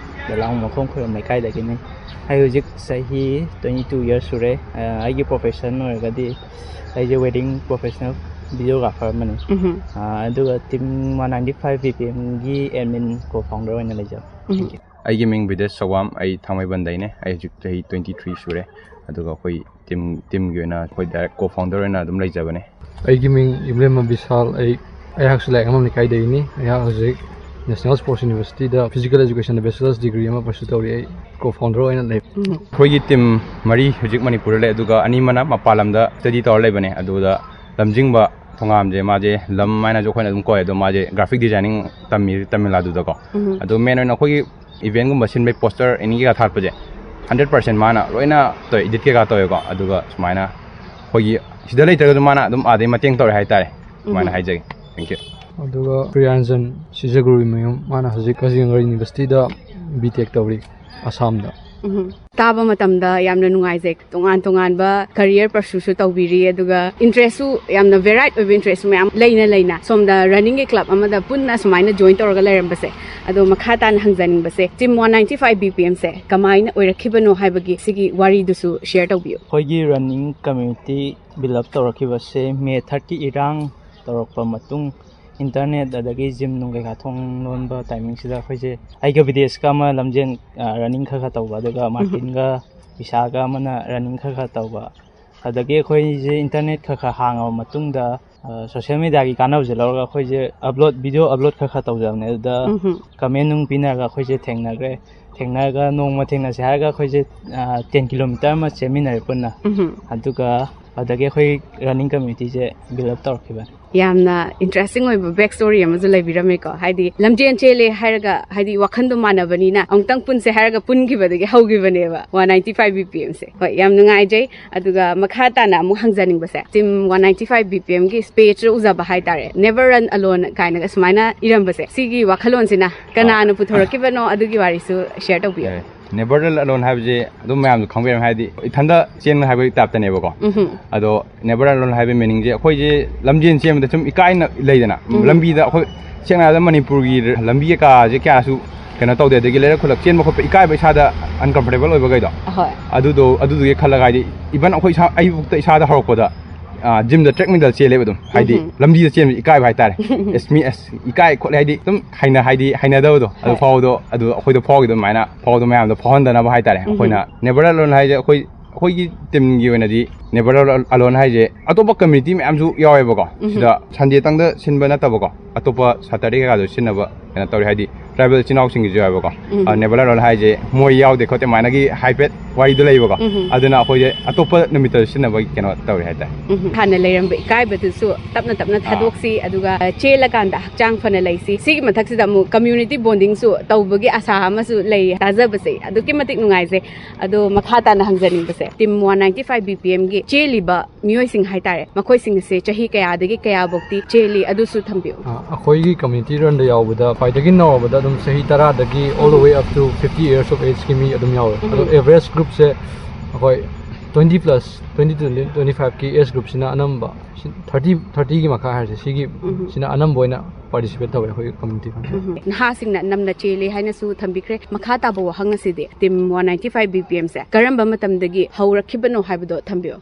ꯗꯂꯥꯡ ꯃꯈꯣꯡ ꯈꯣꯏꯔꯣꯝ ꯂꯩꯀꯥꯏꯗꯒꯤꯅꯤ꯫ ꯑꯩ ꯍꯧꯖꯤꯛ ꯆꯍꯤ ꯇ꯭ꯋꯦꯟꯇꯤ ꯇꯨ ꯌꯔꯁ ꯁꯨꯔꯦ꯫ ꯑ, ꯑꯩꯒꯤ ꯄ꯭ꯔꯣꯐꯦꯁꯟ ꯑꯣꯏꯔꯒꯗꯤ ꯑꯩꯁꯦ ꯋꯦꯗꯤꯡ ꯄ꯭ꯔꯣꯐꯦꯁꯅꯦꯜ ꯚꯤꯗꯤꯑꯣꯒ꯭ꯔꯥꯐꯔ ꯑꯃꯅꯤ꯫ ꯎꯝꯍꯨꯝ꯫ ꯑ, ꯑꯗꯨꯒ team one ninety five B P ꯑꯦꯝꯒꯤ ꯑꯦꯗꯃꯤꯟ ꯀꯣ ꯐꯥꯎꯟꯗꯔ ꯑꯣꯏꯅ ꯂꯩꯖꯕ꯫ ꯎꯝꯍꯨꯝ꯫ ꯑꯩꯒꯤ ꯃꯤꯡ ꯕꯤꯗꯦꯁ ꯁꯋꯥꯝ, ꯑꯩ ꯊꯥꯡꯃꯩꯕꯟꯗꯩꯅꯦ꯫ ꯑꯩ ꯍꯧꯖꯤꯛ ꯆꯍꯤ ꯇ꯭ꯋꯦꯟꯇꯤ ꯊ꯭ꯔꯤ ꯁꯨꯔꯦ꯫ ꯑꯗꯨꯒ ꯑꯩꯈꯣꯏ ꯇꯤꯝ, ꯇꯤꯝꯒꯤ ꯑꯣꯏꯅ ꯑꯩꯈꯣꯏ ꯗꯥꯏꯔꯦꯛ ꯀꯣ ꯐꯥꯎꯟꯗꯔ ꯑꯣꯏꯅ ꯑꯗꯨꯝ ꯂꯩꯖꯕꯅꯦ꯫ ꯑꯩꯒꯤ ꯃꯤꯡ ꯏꯕ꯭ꯂꯦꯝꯕꯝ ꯕꯤꯁꯥꯜ꯫ ꯑꯩ, ꯑꯩꯍꯥꯛꯁꯨ ꯂꯥꯏꯔꯤꯛ ꯑꯃꯝ ꯂꯩꯀꯥꯏꯗꯒꯤꯅꯤ꯫ ꯑꯩꯍꯥꯛ ꯍꯧꯖꯤꯛ ꯅꯦꯁꯅꯦꯜ ꯁ꯭ꯄꯣꯔꯠꯁ ꯌꯨꯅꯤꯚꯔꯁꯤꯇꯤꯗ ꯐꯤꯖꯤꯀꯦꯜ ꯑꯦꯖꯨꯀꯦꯁꯟꯗ ꯕꯦꯆꯂꯔꯁ ꯗꯤꯒ꯭ꯔꯤ ꯑꯃ ꯄꯔꯁꯨ ꯇꯧꯔꯤ꯫ ꯑꯩ ꯀꯣ ꯐꯥꯎꯟꯗꯔ ꯑꯣꯏꯅ ꯂꯩ꯫ ꯎꯝ꯫ ꯑꯩꯈꯣꯏꯒꯤ ꯇꯤꯝ ꯃꯔꯤ ꯍꯧꯖꯤꯛ ꯃꯅꯤꯄꯨꯔꯗ ꯂꯩ, ꯑꯗꯨꯒ ꯑꯅꯤ ꯑꯃꯅ ꯃꯄꯥꯟ ꯂꯝꯗ ꯁ꯭ꯇꯗꯤ ꯇꯧꯔ ꯂꯩꯕꯅꯦ꯫ ꯑꯗꯨꯗ ꯂꯝꯖꯤꯡꯕ ꯊꯣꯉꯥꯝꯁꯦ, ꯃꯥꯁꯦ ꯂꯝ ꯍꯥꯏꯅꯁꯨ ꯑꯩꯈꯣꯏꯅ ꯑꯗꯨꯝ ꯀꯧꯋꯦ, ꯑꯗꯣ ꯃꯥꯁꯦ ꯒ꯭ꯔꯥꯐꯤꯛ ꯗꯤꯖꯥꯏꯅꯤꯡ ꯇꯝꯃꯤ ꯇꯥꯃꯤꯜ ꯅꯥꯗꯨꯗꯀꯣ꯫ ꯎꯝ꯫ ꯑꯗꯣ ꯃꯦꯟ ꯑꯣꯏꯅ ꯑꯩꯈꯣꯏꯒꯤ ꯏꯚꯦꯟꯠꯒꯨꯝꯕ ꯁꯤꯟꯕꯒꯤ ꯄꯣꯁꯇꯔ ꯑꯦꯅꯤ ꯀꯩꯀꯥ ꯊꯥꯒꯠꯄꯁꯦ ꯍꯟꯗ꯭ꯔꯦꯠ ꯄꯥꯔꯁꯦꯟ ꯃꯥꯅ ꯂꯣꯏꯅ ꯇꯧꯋꯦ, ꯏꯗꯤꯠ ꯀꯩꯀꯥ ꯇꯧꯋꯦꯀꯣ꯫ ꯑꯗꯨꯒ ꯁꯨꯃꯥꯏꯅ ꯑꯩꯈꯣꯏꯒꯤ ꯁꯤꯗ ꯂꯩꯇ꯭ꯔꯒꯁꯨ ꯃꯥꯅ ꯑꯗꯨꯝ ꯑꯥꯗꯩ ꯃꯇꯦꯡ ꯇꯧꯔꯦ ꯍꯥꯏꯇꯥꯔꯦ꯫ ꯁꯨꯃꯥꯏꯅ ꯍꯥꯏꯖꯒꯦ꯫ Thank you꯫ ꯑꯗꯨꯒ ꯄ꯭ꯔꯤꯌꯥꯟꯖꯟ ꯁꯤꯖꯒꯨꯔꯨꯃꯌꯨꯝ, ꯃꯥꯅ ꯍꯧꯖꯤꯛ ꯀꯖꯤꯡꯒꯔ ꯌꯨꯅꯤꯚꯔꯁꯤꯇꯤꯗ ꯕꯤ ꯇꯦꯛ ꯇꯧꯔꯤ ꯑꯁꯥꯝꯗ꯫ ꯎꯝ꯫ ꯇꯥꯕ ꯃꯇꯝꯗ ꯌꯥꯝꯅ ꯅꯨꯡꯉꯥꯏꯖꯩ꯫ ꯇꯣꯉꯥꯟ ꯇꯣꯉꯥꯟꯕ ꯀꯔꯤꯌꯔ ꯄꯔꯁꯨꯁꯨ ꯇꯧꯕꯤꯔꯤ, ꯑꯗꯨꯒ ꯏꯟꯇꯔꯦꯁꯁꯨ ꯌꯥꯝꯅ ꯚꯦꯔꯥꯏꯠ ꯑꯣꯏꯕ ꯏꯟꯇꯔꯦꯁꯁꯨ ꯃꯌꯥꯝ ꯂꯩꯅ ꯂꯩꯅ ꯁꯣꯝꯗ ꯔꯟꯅꯤꯡꯒꯤ ꯀ꯭ꯂꯕ ꯑꯃꯗ ꯄꯨꯟꯅ ꯁꯨꯃꯥꯏꯅ ꯖꯣꯏꯟ ꯇꯧꯔꯒ ꯂꯩꯔꯝꯕꯁꯦ꯫ ꯑꯗꯣ ꯃꯈꯥ ꯇꯥꯅ ꯍꯪꯖꯅꯤꯡꯕꯁꯦ, team one ninety five B P ꯑꯦꯝꯁꯦ ꯀꯃꯥꯏꯅ ꯑꯣꯏꯔꯛꯈꯤꯕꯅꯣ ꯍꯥꯏꯕꯒꯤ ꯁꯤꯒꯤ ꯋꯥꯔꯤꯗꯨꯁꯨ ꯁꯤꯌꯔ ꯇꯧꯕꯤꯌꯨ꯫ ꯑꯩꯈꯣꯏꯒꯤ ꯔꯟꯅꯤꯡ ꯀꯝꯃ꯭ꯌꯨꯅꯤꯇꯤ ꯕꯤꯜ ꯑꯞ ꯇꯧꯔꯛꯈꯤꯕꯁꯦ ꯃꯦ ꯊꯥꯔꯇꯤ ꯏꯔꯥꯡ ꯇꯧꯔꯛꯄ ꯃꯇꯨꯡ, ꯏꯟꯇꯔꯅꯦꯠ ꯑꯗꯒꯤ ꯖꯤꯝ ꯅꯨꯡ ꯀꯩꯀꯥ ꯊꯣꯡ ꯂꯣꯟꯕ ꯇꯥꯏꯃꯤꯡꯁꯤꯗ ꯑꯩꯈꯣꯏꯁꯦ, ꯑꯩꯒ ꯕꯤꯗꯦꯁꯀ ꯑꯃ ꯂꯝꯖꯦꯟ, ꯑ, ꯔꯟꯅꯤꯡ ꯈꯔ ꯈꯔ ꯇꯧꯕ, ꯑꯗꯨꯒ ꯃꯥꯔꯇꯤꯟꯒ ꯕꯤꯁꯥꯒ ꯑꯃꯅ ꯔꯟꯅꯤꯡ ꯈꯔ ꯈꯔ ꯇꯧꯕ꯫ ꯑꯗꯒꯤ ꯑꯩꯈꯣꯏꯁꯦ ꯏꯟꯇꯔꯅꯦꯠ ꯈꯔ ꯈꯔ ꯍꯥꯡꯉꯕ ꯃꯇꯨꯡꯗ, ꯑ, ꯁꯣꯁꯤꯌꯦꯜ ꯃꯦꯗꯤꯌꯥꯒꯤ ꯀꯥꯟꯅꯕꯁꯦ ꯂꯧꯔꯒ ꯑꯩꯈꯣꯏꯁꯦ ꯑꯞꯂꯣꯗ, ꯚꯤꯗꯤꯑꯣ ꯑꯞꯂꯣꯗ ꯈꯔ ꯈꯔ ꯇꯧꯖꯕꯅꯦ꯫ ꯑꯗꯨꯗ ꯎꯝꯍꯨꯝ꯫ ꯀꯃꯦꯟ ꯅꯨꯡ ꯄꯤꯅꯔꯒ ꯑꯩꯈꯣꯏꯁꯦ ꯊꯦꯡꯅꯈ꯭ꯔꯦ꯫ ꯊꯦꯡꯅꯔꯒ ꯅꯣꯡꯃ ꯊꯦꯡꯅꯁꯦ ꯍꯥꯏꯔꯒ ꯑꯩꯈꯣꯏꯁꯦ, ꯑ, ꯇꯦꯟ ꯀꯤꯂꯣꯃꯤꯇꯔ ꯑꯃ ꯆꯦꯟꯃꯤꯟꯅꯔꯦ ꯄꯨꯟꯅ꯫ ꯎꯝꯍꯨꯝ꯫ ꯑꯗꯨꯒ ꯑꯗꯒꯤ ꯑꯩꯈꯣꯏ ꯔꯟꯅꯤꯡ ꯀꯝꯃ꯭ꯌꯨꯅꯤꯇꯤꯁꯦ ꯕꯤꯜ ꯑꯞ ꯇꯧꯔꯛꯈꯤꯕꯅꯤ꯫ ꯌꯥꯝꯅ ꯏꯟꯇꯔꯦꯁꯇꯤꯡ ꯑꯣꯏꯕ ꯕꯦꯛ ꯁ꯭ꯇꯣꯔꯤ ꯑꯃꯁꯨ ꯂꯩꯕꯤꯔꯝꯃꯦꯀꯣ꯫ ꯍꯥꯏꯗꯤ ꯂꯝꯖꯦꯟ ꯆꯦꯜꯂꯦ ꯍꯥꯏꯔꯒ, ꯍꯥꯏꯗꯤ ꯋꯥꯈꯟꯗꯣ ꯃꯥꯟꯅꯕꯅꯤꯅ, ꯑꯃꯨꯛꯇꯪ ꯄꯨꯟꯁꯦ ꯍꯥꯏꯔꯒ ꯄꯨꯟꯈꯤꯕꯗꯒꯤ ꯍꯧꯈꯤꯕꯅꯦꯕ one ninety five B P ꯑꯦꯝꯁꯦ꯫ ꯍꯣꯏ, ꯌꯥꯝ ꯅꯨꯡꯉꯥꯏꯖꯩ꯫ ꯑꯗꯨꯒ ꯃꯈꯥ ꯇꯥꯅ ꯑꯃꯨꯛ ꯍꯪꯖꯅꯤꯡꯕꯁꯦ, team one ninety five B P ꯑꯦꯝꯒꯤ ꯄꯦꯖꯇ ꯎꯖꯕ ꯍꯥꯏꯇꯥꯔꯦ, "Never run alone" ꯀꯥꯏꯅꯒ ꯁꯨꯃꯥꯏꯅ ꯏꯔꯝꯕꯁꯦ, ꯁꯤꯒꯤ ꯋꯥꯈꯜꯂꯣꯟꯁꯤꯅ ꯀꯅꯥꯅ ꯄꯨꯊꯣꯔꯛꯈꯤꯕꯅꯣ? ꯑꯗꯨꯒꯤ ꯋꯥꯔꯤꯁꯨ ꯁꯤꯌꯔ ꯇꯧꯕꯤꯌꯨ꯫ ꯑꯦ, "Never run alone" ꯍꯥꯏꯕꯁꯦ ꯑꯗꯨꯝ ꯃꯌꯥꯝꯁꯨ ꯈꯪꯕꯤꯔꯝꯃꯦ, ꯍꯥꯏꯗꯤ ꯏꯊꯟꯗ ꯆꯦꯟꯕ ꯍꯥꯏꯕꯒꯤ ꯇꯥꯏꯞꯇꯅꯦꯕꯀꯣ꯫ ꯎꯝꯍꯨꯝ꯫ ꯑꯗꯣ "Never run alone" ꯍꯥꯏꯕꯒꯤ ꯃꯤꯅꯤꯡꯁꯦ ꯑꯩꯈꯣꯏꯁꯦ ꯂꯝꯖꯦꯟ ꯆꯦꯟꯕꯗ ꯁꯨꯝ ꯏꯀꯥꯏꯅ ꯂꯩꯗꯅ, ꯎꯝ꯫ ꯂꯝꯕꯤꯗ ꯑꯩꯈꯣꯏ ꯁꯦꯡꯅ ꯍꯥꯏꯔꯕꯗ ꯃꯅꯤꯄꯨꯔꯒꯤ ꯂꯝꯕꯤ ꯀꯩꯀꯥꯁꯦ ꯀꯌꯥꯁꯨ ꯀꯩꯅꯣ ꯇꯧꯗꯦ, ꯑꯗꯒꯤ ꯂꯩꯔꯛ ꯈꯨꯂꯛ ꯆꯦꯟꯕ ꯈꯣꯠꯄ ꯏꯀꯥꯏꯕ ꯏꯁꯥꯗ ꯑꯟꯀꯝꯐꯔꯇꯦꯕꯜ ꯑꯣꯏꯕꯈꯩꯗꯣ꯫ ꯑꯍꯣꯏ꯫ ꯑꯗꯨꯗꯣ, ꯑꯗꯨꯗꯨꯒꯤ ꯈꯜꯂꯒ, ꯍꯥꯏꯗꯤ ꯏꯚꯟ ꯑꯩꯈꯣꯏ ꯏꯁꯥ, ꯑꯌꯨꯛꯇ ꯏꯁꯥꯗ ꯍꯧꯔꯛꯄꯗ, ꯑ, ꯖꯤꯝꯗ ꯇ꯭ꯔꯦꯛꯃꯤꯟꯗ ꯆꯦꯜꯂꯦꯕ ꯑꯗꯨꯝ, ꯍꯥꯏꯗꯤ ꯎꯝꯍꯨꯝ꯫ ꯂꯝꯕꯤꯗ ꯆꯦꯟꯕ ꯏꯀꯥꯏꯕ ꯍꯥꯏꯇꯥꯔꯦ꯫ ꯑꯁ, ꯃꯤ, ꯑꯁ, ꯏꯀꯥꯏ ꯈꯣꯠꯂꯦ, ꯍꯥꯏꯗꯤ ꯑꯗꯨꯝ ꯍꯩꯅ-, ꯍꯥꯏꯗꯤ ꯍꯩꯅꯗꯕꯗꯣ ꯑꯗꯨ ꯍꯣꯏ꯫ ꯐꯥꯎꯕꯗꯣ, ꯑꯗꯨ ꯑꯩꯈꯣꯏꯗ ꯐꯥꯎꯈꯤꯗꯣ ꯑꯗꯨꯃꯥꯏꯅ ꯐꯥꯎꯕꯗꯣ ꯃꯌꯥꯝꯗꯣ ꯐꯥꯎꯍꯟꯗꯅꯕ ꯍꯥꯏꯇꯥꯔꯦ꯫ ꯎꯝꯍꯨꯝ꯫ ꯑꯩꯈꯣꯏꯅ "Never run alone" ꯍꯥꯏꯁꯦ ꯑꯩꯈꯣꯏ, ꯑꯩꯈꯣꯏꯒꯤ ꯇꯤꯝꯒꯤ ꯑꯣꯏꯅꯗꯤ Never Alone ꯍꯥꯏꯁꯦ ꯑꯇꯣꯞꯄ ꯀꯝꯃ꯭ꯌꯨꯅꯤꯇꯤ ꯃꯌꯥꯝꯁꯨ ꯌꯥꯎꯋꯦꯕꯀꯣ꯫ ꯁꯤꯗ ꯁꯟꯗꯦꯇꯪꯗ ꯁꯤꯟꯕ ꯅꯠꯇꯕꯀꯣ, ꯑꯇꯣꯞꯄ ꯁꯇꯔꯗꯦ ꯀꯩꯀꯥꯗꯣ ꯁꯤꯟꯅꯕ ꯀꯩꯅꯣ ꯇꯧꯔꯤ, ꯍꯥꯏꯗꯤ ꯇ꯭ꯔꯥꯏꯕꯦꯜ ꯏꯆꯤꯟ ꯏꯅꯥꯎꯁꯤꯡꯒꯤꯁꯨ ꯌꯥꯎꯋꯦꯕꯀꯣ꯫ Never Alone ꯍꯥꯏꯁꯦ ꯃꯣꯏ ꯌꯥꯎꯗꯦ ꯈꯣꯠꯇꯦ ꯑꯗꯨꯃꯥꯏꯅꯒꯤ ꯍꯥꯏꯐꯦꯠ ꯋꯥꯔꯤꯗꯣ ꯂꯩꯕꯀꯣ꯫ ꯑꯗꯨꯅ ꯑꯩꯈꯣꯏꯁꯦ ꯑꯇꯣꯞꯄ ꯅꯨꯃꯤꯠꯇ ꯁꯤꯟꯅꯕꯒꯤ ꯀꯩꯅꯣ ꯇꯧꯔꯤ ꯍꯥꯏꯇꯥꯔꯦ꯫ ꯍꯥꯟꯅ ꯂꯩꯔꯝꯕ ꯏꯀꯥꯏꯕꯗꯨꯁꯨ ꯇꯞꯅ ꯇꯞꯅ ꯊꯥꯗꯣꯛꯁꯤ, ꯑꯗꯨꯒ ꯆꯦꯜꯂꯀꯥꯟꯗ ꯍꯛꯆꯥꯡ ꯐꯅ ꯂꯩꯁꯤ꯫ ꯁꯤꯒꯤ ꯃꯊꯛꯁꯤꯗ ꯑꯃꯨꯛ ꯀꯝꯃ꯭ꯌꯨꯅꯤꯇꯤ ꯕꯣꯟꯗꯤꯡꯁꯨ ꯇꯧꯕꯒꯤ ꯑꯥꯁꯥ ꯑꯃꯁꯨ ꯂꯩ꯫ ꯇꯥꯖꯕꯁꯦ ꯑꯗꯨꯛꯀꯤ ꯃꯇꯤꯛ ꯅꯨꯡꯉꯥꯏꯖꯩ꯫ ꯑꯗꯣ ꯃꯈꯥ ꯇꯥꯅ ꯍꯪꯖꯅꯤꯡꯕꯁꯦ, Team one ninety five B P M ꯒꯤ ꯆꯦꯜꯂꯤꯕ ꯃꯤꯑꯣꯏꯁꯤꯡ ꯍꯥꯏꯇꯥꯔꯦ, ꯃꯈꯣꯏꯁꯤꯡ ꯑꯁꯦ ꯆꯍꯤ ꯀꯌꯥꯗꯒꯤ ꯀꯌꯥꯐꯧꯗꯤ ꯆꯦꯜꯂꯤ, ꯑꯗꯨꯁꯨ ꯊꯝꯕꯤꯌꯨ꯫ ꯑ, ꯑꯩꯈꯣꯏꯒꯤ ꯀꯝꯃ꯭ꯌꯨꯅꯤꯇꯤ ꯔꯟꯗ ꯌꯥꯎꯕꯗ ꯈ꯭ꯋꯥꯏꯗꯒꯤ ꯅꯧꯔꯕꯗ ꯑꯗꯨꯝ ꯆꯍꯤ ꯇꯔꯥꯗꯒꯤ all the way up to fifty years of age ꯀꯤ ꯃꯤ ꯑꯗꯨꯝ ꯌꯥꯎꯋꯦ꯫ ꯑꯗꯣ ꯑꯦꯚꯔꯦꯖ ꯒ꯭ꯔꯨꯞꯁꯦ ꯑꯩꯈꯣꯏ twenty plus, twenty to twenty five ꯀꯤ ꯑꯦꯖ ꯒ꯭ꯔꯨꯞꯁꯤꯅ ꯑꯅꯝꯕ, thirty, thirty ꯒꯤ ꯃꯈꯥ ꯍꯥꯏꯔꯁꯦ, ꯁꯤꯒꯤ ꯁꯤꯅ ꯑꯅꯝꯕ ꯑꯣꯏꯅ ꯄꯥꯔꯇꯤꯁꯤꯄꯦꯠ ꯇꯧꯋꯦ ꯑꯩꯈꯣꯏ ꯀꯝꯃ꯭ꯌꯨꯅꯤꯇꯤ ꯐꯟꯁꯦ꯫ ꯅꯍꯥꯁꯤꯡꯅ ꯅꯝꯅ ꯆꯦꯜꯂꯤ ꯍꯥꯏꯅꯁꯨ ꯊꯝꯕꯤꯈ꯭ꯔꯦ꯫ ꯃꯈꯥ ꯇꯥꯕ ꯋꯥꯍꯪ ꯑꯁꯤꯗꯤ, Team one ninety five B P M ꯁꯦ ꯀꯔꯝꯕ ꯃꯇꯝꯗꯒꯤ ꯍꯧꯔꯛꯈꯤꯕꯅꯣ ꯍꯥꯏꯕꯗꯣ ꯊꯝꯕꯤꯌꯨ꯫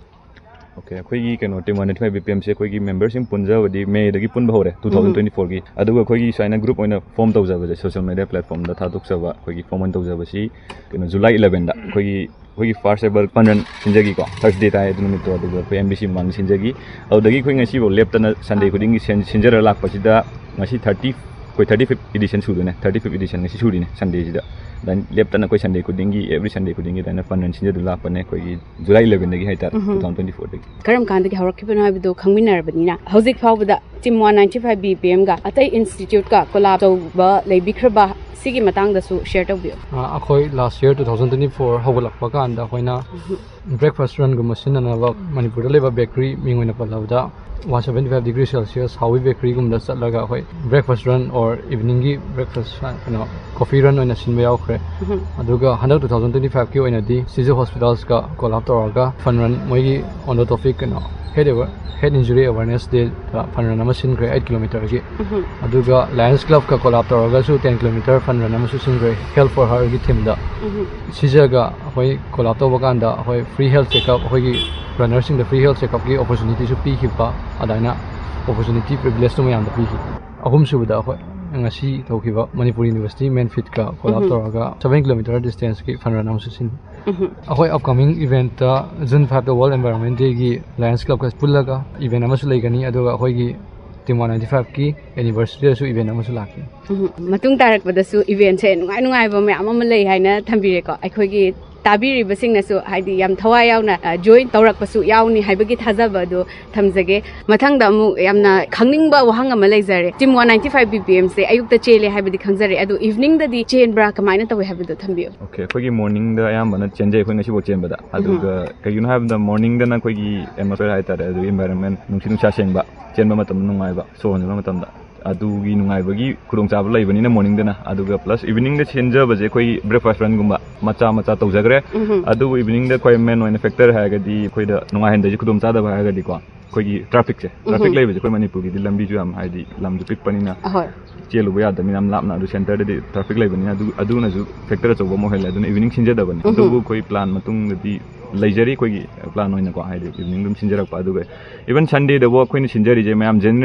ꯑꯣꯀꯦ, ꯑꯩꯈꯣꯏꯒꯤ ꯀꯩꯅꯣ Team one ninety five B P M ꯁꯦ ꯑꯩꯈꯣꯏꯒꯤ ꯃꯦꯝꯕꯔꯁꯤꯡ ꯄꯨꯟꯖꯕꯗꯤ ꯃꯦꯗꯒꯤ ꯄꯨꯟꯕ ꯍꯧꯔꯦ, two thousand twenty four ꯒꯤ꯫ ꯑꯗꯨꯒ ꯑꯩꯈꯣꯏꯒꯤ ꯁꯨꯃꯥꯏꯅ ꯒ꯭ꯔꯨꯞ ꯑꯣꯏꯅ ꯐꯣꯝ ꯇꯧꯖꯕꯁꯦ, ꯁꯣꯁꯤꯌꯦꯜ ꯃꯦꯗꯤꯌꯥ ꯄ꯭ꯂꯦꯠꯐꯣꯝꯗ ꯊꯥꯗꯣꯛꯆꯕ ꯑꯩꯈꯣꯏꯒꯤ ꯐꯣꯝ ꯑꯣꯏꯅ ꯇꯧꯖꯕꯁꯤ ꯀꯩꯅꯣ ꯖꯨꯂꯥꯏ eleven ꯗ ꯑꯩꯈꯣꯏꯒꯤ ꯑꯩꯈꯣꯏꯒꯤ ꯐꯥꯔꯁ ꯑꯦꯕꯔ ꯐꯟ ꯔꯟ ꯁꯤꯟꯖꯈꯤꯀꯣ꯫ ꯊꯔꯁꯗꯦ ꯇꯥꯏ ꯑꯗꯨ ꯅꯨꯃꯤꯠꯇꯣ꯫ ꯑꯗꯨꯒ ꯑꯩꯈꯣꯏ M B C ꯃꯃꯥꯡꯗ ꯁꯤꯟꯖꯈꯤ꯫ ꯑꯗꯨꯗꯒꯤ ꯑꯩꯈꯣꯏ ꯉꯁꯤꯐꯥꯎ ꯂꯦꯞꯇꯅ ꯁꯟꯗꯦ ꯈꯨꯗꯤꯡꯒꯤ ꯁꯤꯟ- ꯁꯤꯟꯖꯔ ꯂꯥꯛꯄꯁꯤꯗ ꯉꯁꯤ thirty, ꯑꯩꯈꯣꯏ thirty fifth edition ꯁꯨꯗꯣꯏꯅꯦ꯫ Thirty fifth edition ꯉꯁꯤ ꯁꯨꯔꯤꯅꯦ, ꯁꯟꯗꯦꯁꯤꯗ꯫ ꯑꯗꯨꯃꯥꯏꯅ ꯂꯦꯞꯇꯅ ꯑꯩꯈꯣꯏ ꯁꯟꯗꯦ ꯈꯨꯗꯤꯡꯒꯤ, every ꯁꯟꯗꯦ ꯈꯨꯗꯤꯡꯒꯤ ꯑꯗꯨꯃꯥꯏꯅ ꯐꯟ ꯔꯟ ꯁꯤꯟꯖꯗꯨꯅ ꯂꯥꯛꯄꯅꯦ, ꯑꯩꯈꯣꯏꯒꯤ ꯖꯨꯂꯥꯏ eleven ꯗꯒꯤ ꯍꯥꯏꯇꯥꯔꯦ, two thousand twenty four ꯗꯒꯤ꯫ ꯀꯔꯝ ꯀꯥꯟꯗꯒꯤ ꯍꯧꯔꯛꯈꯤꯕꯅꯣ ꯍꯥꯏꯕꯗꯨ ꯈꯪꯃꯤꯟꯅꯔꯕꯅꯤꯅ, ꯍꯧꯖꯤꯛ ꯐꯥꯎꯕꯗ Team one ninety five B P M ꯒ ꯑꯇꯩ ꯏꯟꯁꯇꯤꯇ꯭ꯌꯨꯠꯀ ꯀꯣꯂꯥꯕ ꯇꯧꯕ ꯂꯩꯕꯤꯈ꯭ꯔꯕ, ꯁꯤꯒꯤ ꯃꯇꯥꯡꯗꯁꯨ ꯁꯤꯌꯔ ꯇꯧꯕꯤꯌꯨ꯫ ꯑ, ꯑꯩꯈꯣꯏ last year two thousand twenty four ꯍꯧꯒꯠꯂꯛꯄ ꯀꯥꯟꯗ ꯑꯩꯈꯣꯏꯅ ꯕ꯭ꯔꯦꯛꯐꯥꯁ ꯔꯟꯒꯨꯝꯕ ꯁꯤꯖꯤꯟꯅꯅꯕ ꯃꯅꯤꯄꯨꯔꯗ ꯂꯩꯕ ꯕꯦꯀꯔꯤ, ꯃꯤꯡ ꯑꯣꯏꯅ ꯄꯜꯂꯕꯗ one seventy five degree Celsius ꯍꯥꯎꯋꯤ ꯕꯦꯀꯔꯤꯒꯨꯝꯕꯗ ꯆꯠꯂꯒ ꯑꯩꯈꯣꯏ ꯕ꯭ꯔꯦꯛꯐꯥꯁ ꯔꯟ ꯑꯣꯔ ꯏꯚꯤꯅꯤꯡꯒꯤ ꯕ꯭ꯔꯦꯛꯐꯥꯁ, ꯀꯩꯅꯣ, ꯀꯣꯐꯤ ꯔꯟ ꯑꯣꯏꯅ ꯁꯤꯟꯕ ꯌꯥꯎꯈ꯭ꯔꯦ꯫ ꯑꯗꯨꯒ ꯍꯟꯗꯛ two thousand twenty five ꯀꯤ ꯑꯣꯏꯅꯗꯤ ꯁꯤꯖꯨ ꯍꯣꯁꯄꯤꯇꯥꯜꯁꯀ ꯀꯣꯂꯥꯕ ꯇꯧꯔꯒ ꯐꯟ ꯔꯟ, ꯃꯣꯏꯒꯤ on the topic, ꯀꯩꯅꯣ, head aware-, head injury awareness day ꯗ ꯐꯟ ꯔꯟ ꯑꯃ ꯁꯤꯟꯈ꯭ꯔꯦ eight kilometre ꯒꯤ꯫ ꯑꯗꯨꯒ Lions Club ꯀ ꯀꯣꯂꯥꯕ ꯇꯧꯔꯒꯁꯨ ten kilometre ꯐꯟ ꯔꯟ ꯑꯃꯁꯨ ꯁꯤꯟꯈ꯭ꯔꯦ, Health for Her ꯒꯤ ꯊꯤꯝꯗ꯫ ꯁꯤꯖꯒ ꯑꯩꯈꯣꯏ ꯀꯣꯂꯥꯕ ꯇꯧꯕ ꯀꯥꯟꯗ ꯑꯩꯈꯣꯏ ꯐ꯭ꯔꯤ ꯍꯦꯜꯊ ꯆꯦꯛꯑꯞ, ꯑꯩꯈꯣꯏꯒꯤ ꯔꯟꯅꯔꯁꯤꯡꯗ ꯐ꯭ꯔꯤ ꯍꯦꯜꯊ ꯆꯦꯛꯑꯞꯀꯤ ꯑꯣꯄꯣꯔꯆꯨꯅꯤꯇꯤꯁꯨ ꯄꯤꯈꯤꯕ, ꯑꯗꯨꯃꯥꯏꯅ ꯑꯣꯄꯣꯔꯆꯨꯅꯤꯇꯤ, ꯄ꯭ꯔꯤꯚꯤꯂꯦꯖꯇꯨ ꯃꯌꯥꯝꯗ ꯄꯤꯈꯤ꯫ ꯑꯍꯨꯝꯁꯨꯕꯗ ꯑꯩꯈꯣꯏ ꯉꯁꯤ ꯇꯧꯈꯤꯕ ꯃꯅꯤꯄꯨꯔ ꯌꯨꯅꯤꯚꯔꯁꯤꯇꯤ ꯃꯦꯟꯐꯤꯠꯀ ꯀꯣꯂꯥꯞ ꯎꯝꯍꯨꯝ꯫ ꯇꯧꯔꯒ ꯁꯚꯦꯟ ꯀꯤꯂꯣꯃꯤꯇꯔ ꯗꯤꯁꯇꯦꯟꯁꯀꯤ ꯐꯟ ꯔꯟ ꯑꯃꯁꯨ ꯁꯤꯟ ꯎꯝꯍꯨꯝ꯫ ꯑꯩꯈꯣꯏ ꯑꯞꯀꯃꯤꯡ ꯏꯚꯦꯟꯠꯇ ꯖꯨꯟ ꯐꯥꯏꯚꯇ ꯋꯥꯔꯜ ꯑꯦꯟꯚꯥꯏꯔꯣꯟꯃꯦꯟ ꯗꯦꯒꯤ ꯂꯥꯌꯟꯁ ꯀ꯭ꯂꯕꯀ ꯄꯨꯜꯂꯒ ꯏꯚꯦꯟꯠ ꯑꯃꯁꯨ ꯂꯩꯒꯅꯤ꯫ ꯑꯗꯨꯒ ꯑꯩꯈꯣꯏꯒꯤ ꯇꯤꯝ ꯋꯥꯟ ꯅꯥꯏꯟꯇꯤ ꯐꯥꯏꯚꯀꯤ ꯑꯦꯅꯤꯚꯔꯁꯔꯤꯗꯁꯨ ꯏꯚꯦꯟꯠ ꯑꯃꯁꯨ ꯂꯥꯛꯀꯅꯤ꯫ ꯎꯝꯍꯨꯝ꯫ ꯃꯇꯨꯡ ꯇꯥꯔꯛꯄꯗꯁꯨ ꯏꯚꯦꯟꯠꯁꯦ ꯅꯨꯡꯉꯥꯏ ꯅꯨꯡꯉꯥꯏꯕ ꯃꯌꯥꯝ ꯑꯃ ꯂꯩ ꯍꯥꯏꯅ ꯊꯝꯕꯤꯔꯦꯀꯣ꯫ ꯑꯩꯈꯣꯏꯒꯤ ꯇꯥꯕꯤꯔꯤꯕꯁꯤꯡꯅꯁꯨ ꯍꯥꯏꯗꯤ ꯌꯥꯝ ꯊꯋꯥꯏ ꯌꯥꯎꯅ ꯖꯣꯏꯟ ꯇꯧꯔꯛꯄꯁꯨ ꯌꯥꯎꯅꯤ ꯍꯥꯏꯕꯒꯤ ꯊꯥꯖꯕ ꯑꯗꯨ ꯊꯝꯖꯒꯦ꯫ ꯃꯊꯪꯗ ꯑꯃꯨꯛ ꯌꯥꯝꯅ ꯈꯪꯅꯤꯡꯕ ꯋꯥꯍꯪ ꯑꯃ ꯂꯩꯖꯔꯦ꯫ Team one ninety five B P ꯑꯦꯝꯁꯦ ꯑꯌꯨꯛꯇ ꯆꯦꯜꯂꯦ ꯍꯥꯏꯕꯗꯤ ꯈꯪꯖꯔꯦ, ꯑꯗꯣ ꯏꯚꯤꯅꯤꯡꯗꯗꯤ ꯆꯦꯟꯕ꯭ꯔꯥ, ꯀꯃꯥꯏꯅ ꯇꯧꯏ ꯍꯥꯏꯕꯗꯣ ꯊꯝꯕꯤꯌꯨ꯫ ꯑꯣꯀꯦ, ꯑꯩꯈꯣꯏꯒꯤ ꯃꯣꯔꯅꯤꯡꯗ ꯑꯌꯥꯝꯕꯅ ꯆꯦꯟꯖꯩ ꯑꯩꯈꯣꯏ ꯉꯁꯤꯐꯥꯎ ꯆꯦꯟꯕꯗ꯫ ꯑꯗꯨꯒ ꯀꯩꯒꯤꯅꯣ ꯍꯥꯏꯕꯗ ꯃꯣꯔꯅꯤꯡꯗꯅ ꯑꯩꯈꯣꯏꯒꯤ ꯑꯦꯠꯃꯣꯁꯐꯤꯌꯔ ꯍꯥꯏꯇꯥꯔꯦ, ꯑꯗꯨꯒꯤ ꯏꯟꯚꯥꯏꯔꯣꯟꯃꯦꯟ, ꯅꯨꯡꯁꯤꯠ ꯅꯨꯡꯁꯥ ꯁꯦꯡꯕ, ꯆꯦꯟꯕ ꯃꯇꯝꯗ ꯅꯨꯡꯉꯥꯏꯕ, ꯁꯣꯔ ꯍꯣꯟꯖꯤꯟꯕ ꯃꯇꯝꯗ ꯑꯗꯨꯒꯤ ꯅꯨꯡꯉꯥꯏꯕꯒꯤ ꯈꯨꯗꯣꯡꯆꯥꯕ ꯂꯩꯕꯅꯤꯅ ꯃꯣꯔꯅꯤꯡꯗꯅ꯫ ꯑꯗꯨꯒ ꯄ꯭ꯂꯁ ꯏꯚꯤꯅꯤꯡꯗ ꯆꯦꯟꯖꯕꯁꯦ ꯑꯩꯈꯣꯏ ꯕ꯭ꯔꯦꯛꯐꯥꯁ ꯔꯟꯒꯨꯝꯕ ꯃꯆꯥ ꯃꯆꯥ ꯇꯧꯖꯈ꯭ꯔꯦ꯫ ꯎꯝꯍꯨꯝ꯫ ꯑꯗꯨꯕꯨ ꯏꯚꯤꯅꯤꯡꯗ ꯑꯩꯈꯣꯏ ꯃꯦꯟ ꯑꯣꯏꯅ ꯐꯦꯛꯇꯔ ꯍꯥꯏꯔꯒꯗꯤ ꯑꯩꯈꯣꯏꯗ ꯅꯨꯡꯉꯥꯏꯍꯟꯗꯣꯏꯁꯦ ꯈꯨꯗꯣꯡꯆꯥꯗꯕ ꯍꯥꯏꯔꯒꯗꯤꯀꯣ, ꯑꯩꯈꯣꯏꯒꯤ ꯇ꯭ꯔꯥꯐꯤꯛꯁꯦ, ꯇ꯭ꯔꯥꯐꯤꯛ ꯎꯝꯍꯨꯝ꯫ ꯂꯩꯕꯁꯦ ꯑꯩꯈꯣꯏ ꯃꯅꯤꯄꯨꯔꯒꯤꯗꯤ ꯂꯝꯕꯤꯁꯨ ꯌꯥꯝ ꯍꯥꯏꯗꯤ ꯂꯝꯁꯨ ꯄꯤꯛꯄꯅꯤꯅ ꯑꯍꯣꯏ꯫ ꯆꯦꯜꯂꯨꯕ ꯌꯥꯗꯕꯅꯤꯅ ꯌꯥꯝ ꯂꯥꯞꯅ, ꯑꯗꯨ ꯁꯦꯟꯇꯔꯗꯗꯤ ꯇ꯭ꯔꯥꯐꯤꯛ ꯂꯩꯕꯅꯤꯅ ꯑꯗꯨ ꯑꯗꯨꯅꯁꯨ ꯐꯦꯛꯇꯔ ꯑꯆꯧꯕ ꯑꯃ ꯑꯣꯏꯍꯜꯂꯦ꯫ ꯑꯗꯨꯅ ꯏꯚꯤꯅꯤꯡ ꯁꯤꯟꯖꯗꯕꯅꯤ꯫ ꯎꯝꯍꯨꯝ꯫ ꯑꯗꯨꯕꯨ ꯑꯩꯈꯣꯏ ꯄ꯭ꯂꯥꯟ ꯃꯇꯨꯡꯗꯗꯤ ꯂꯩꯖꯔꯤ, ꯑꯩꯈꯣꯏꯒꯤ ꯄ꯭ꯂꯥꯟ ꯑꯣꯏꯅꯀꯣ, ꯍꯥꯏꯗꯤ ꯏꯚꯤꯅꯤꯡ ꯑꯗꯨꯝ ꯁꯤꯟꯖꯔꯛꯄ꯫ ꯑꯗꯨꯒ ꯏꯚꯟ ꯁꯟꯗꯦꯗꯕꯨ ꯑꯩꯈꯣꯏꯅ ꯁꯤꯟꯖꯔꯤꯁꯦ ꯃꯌꯥꯝ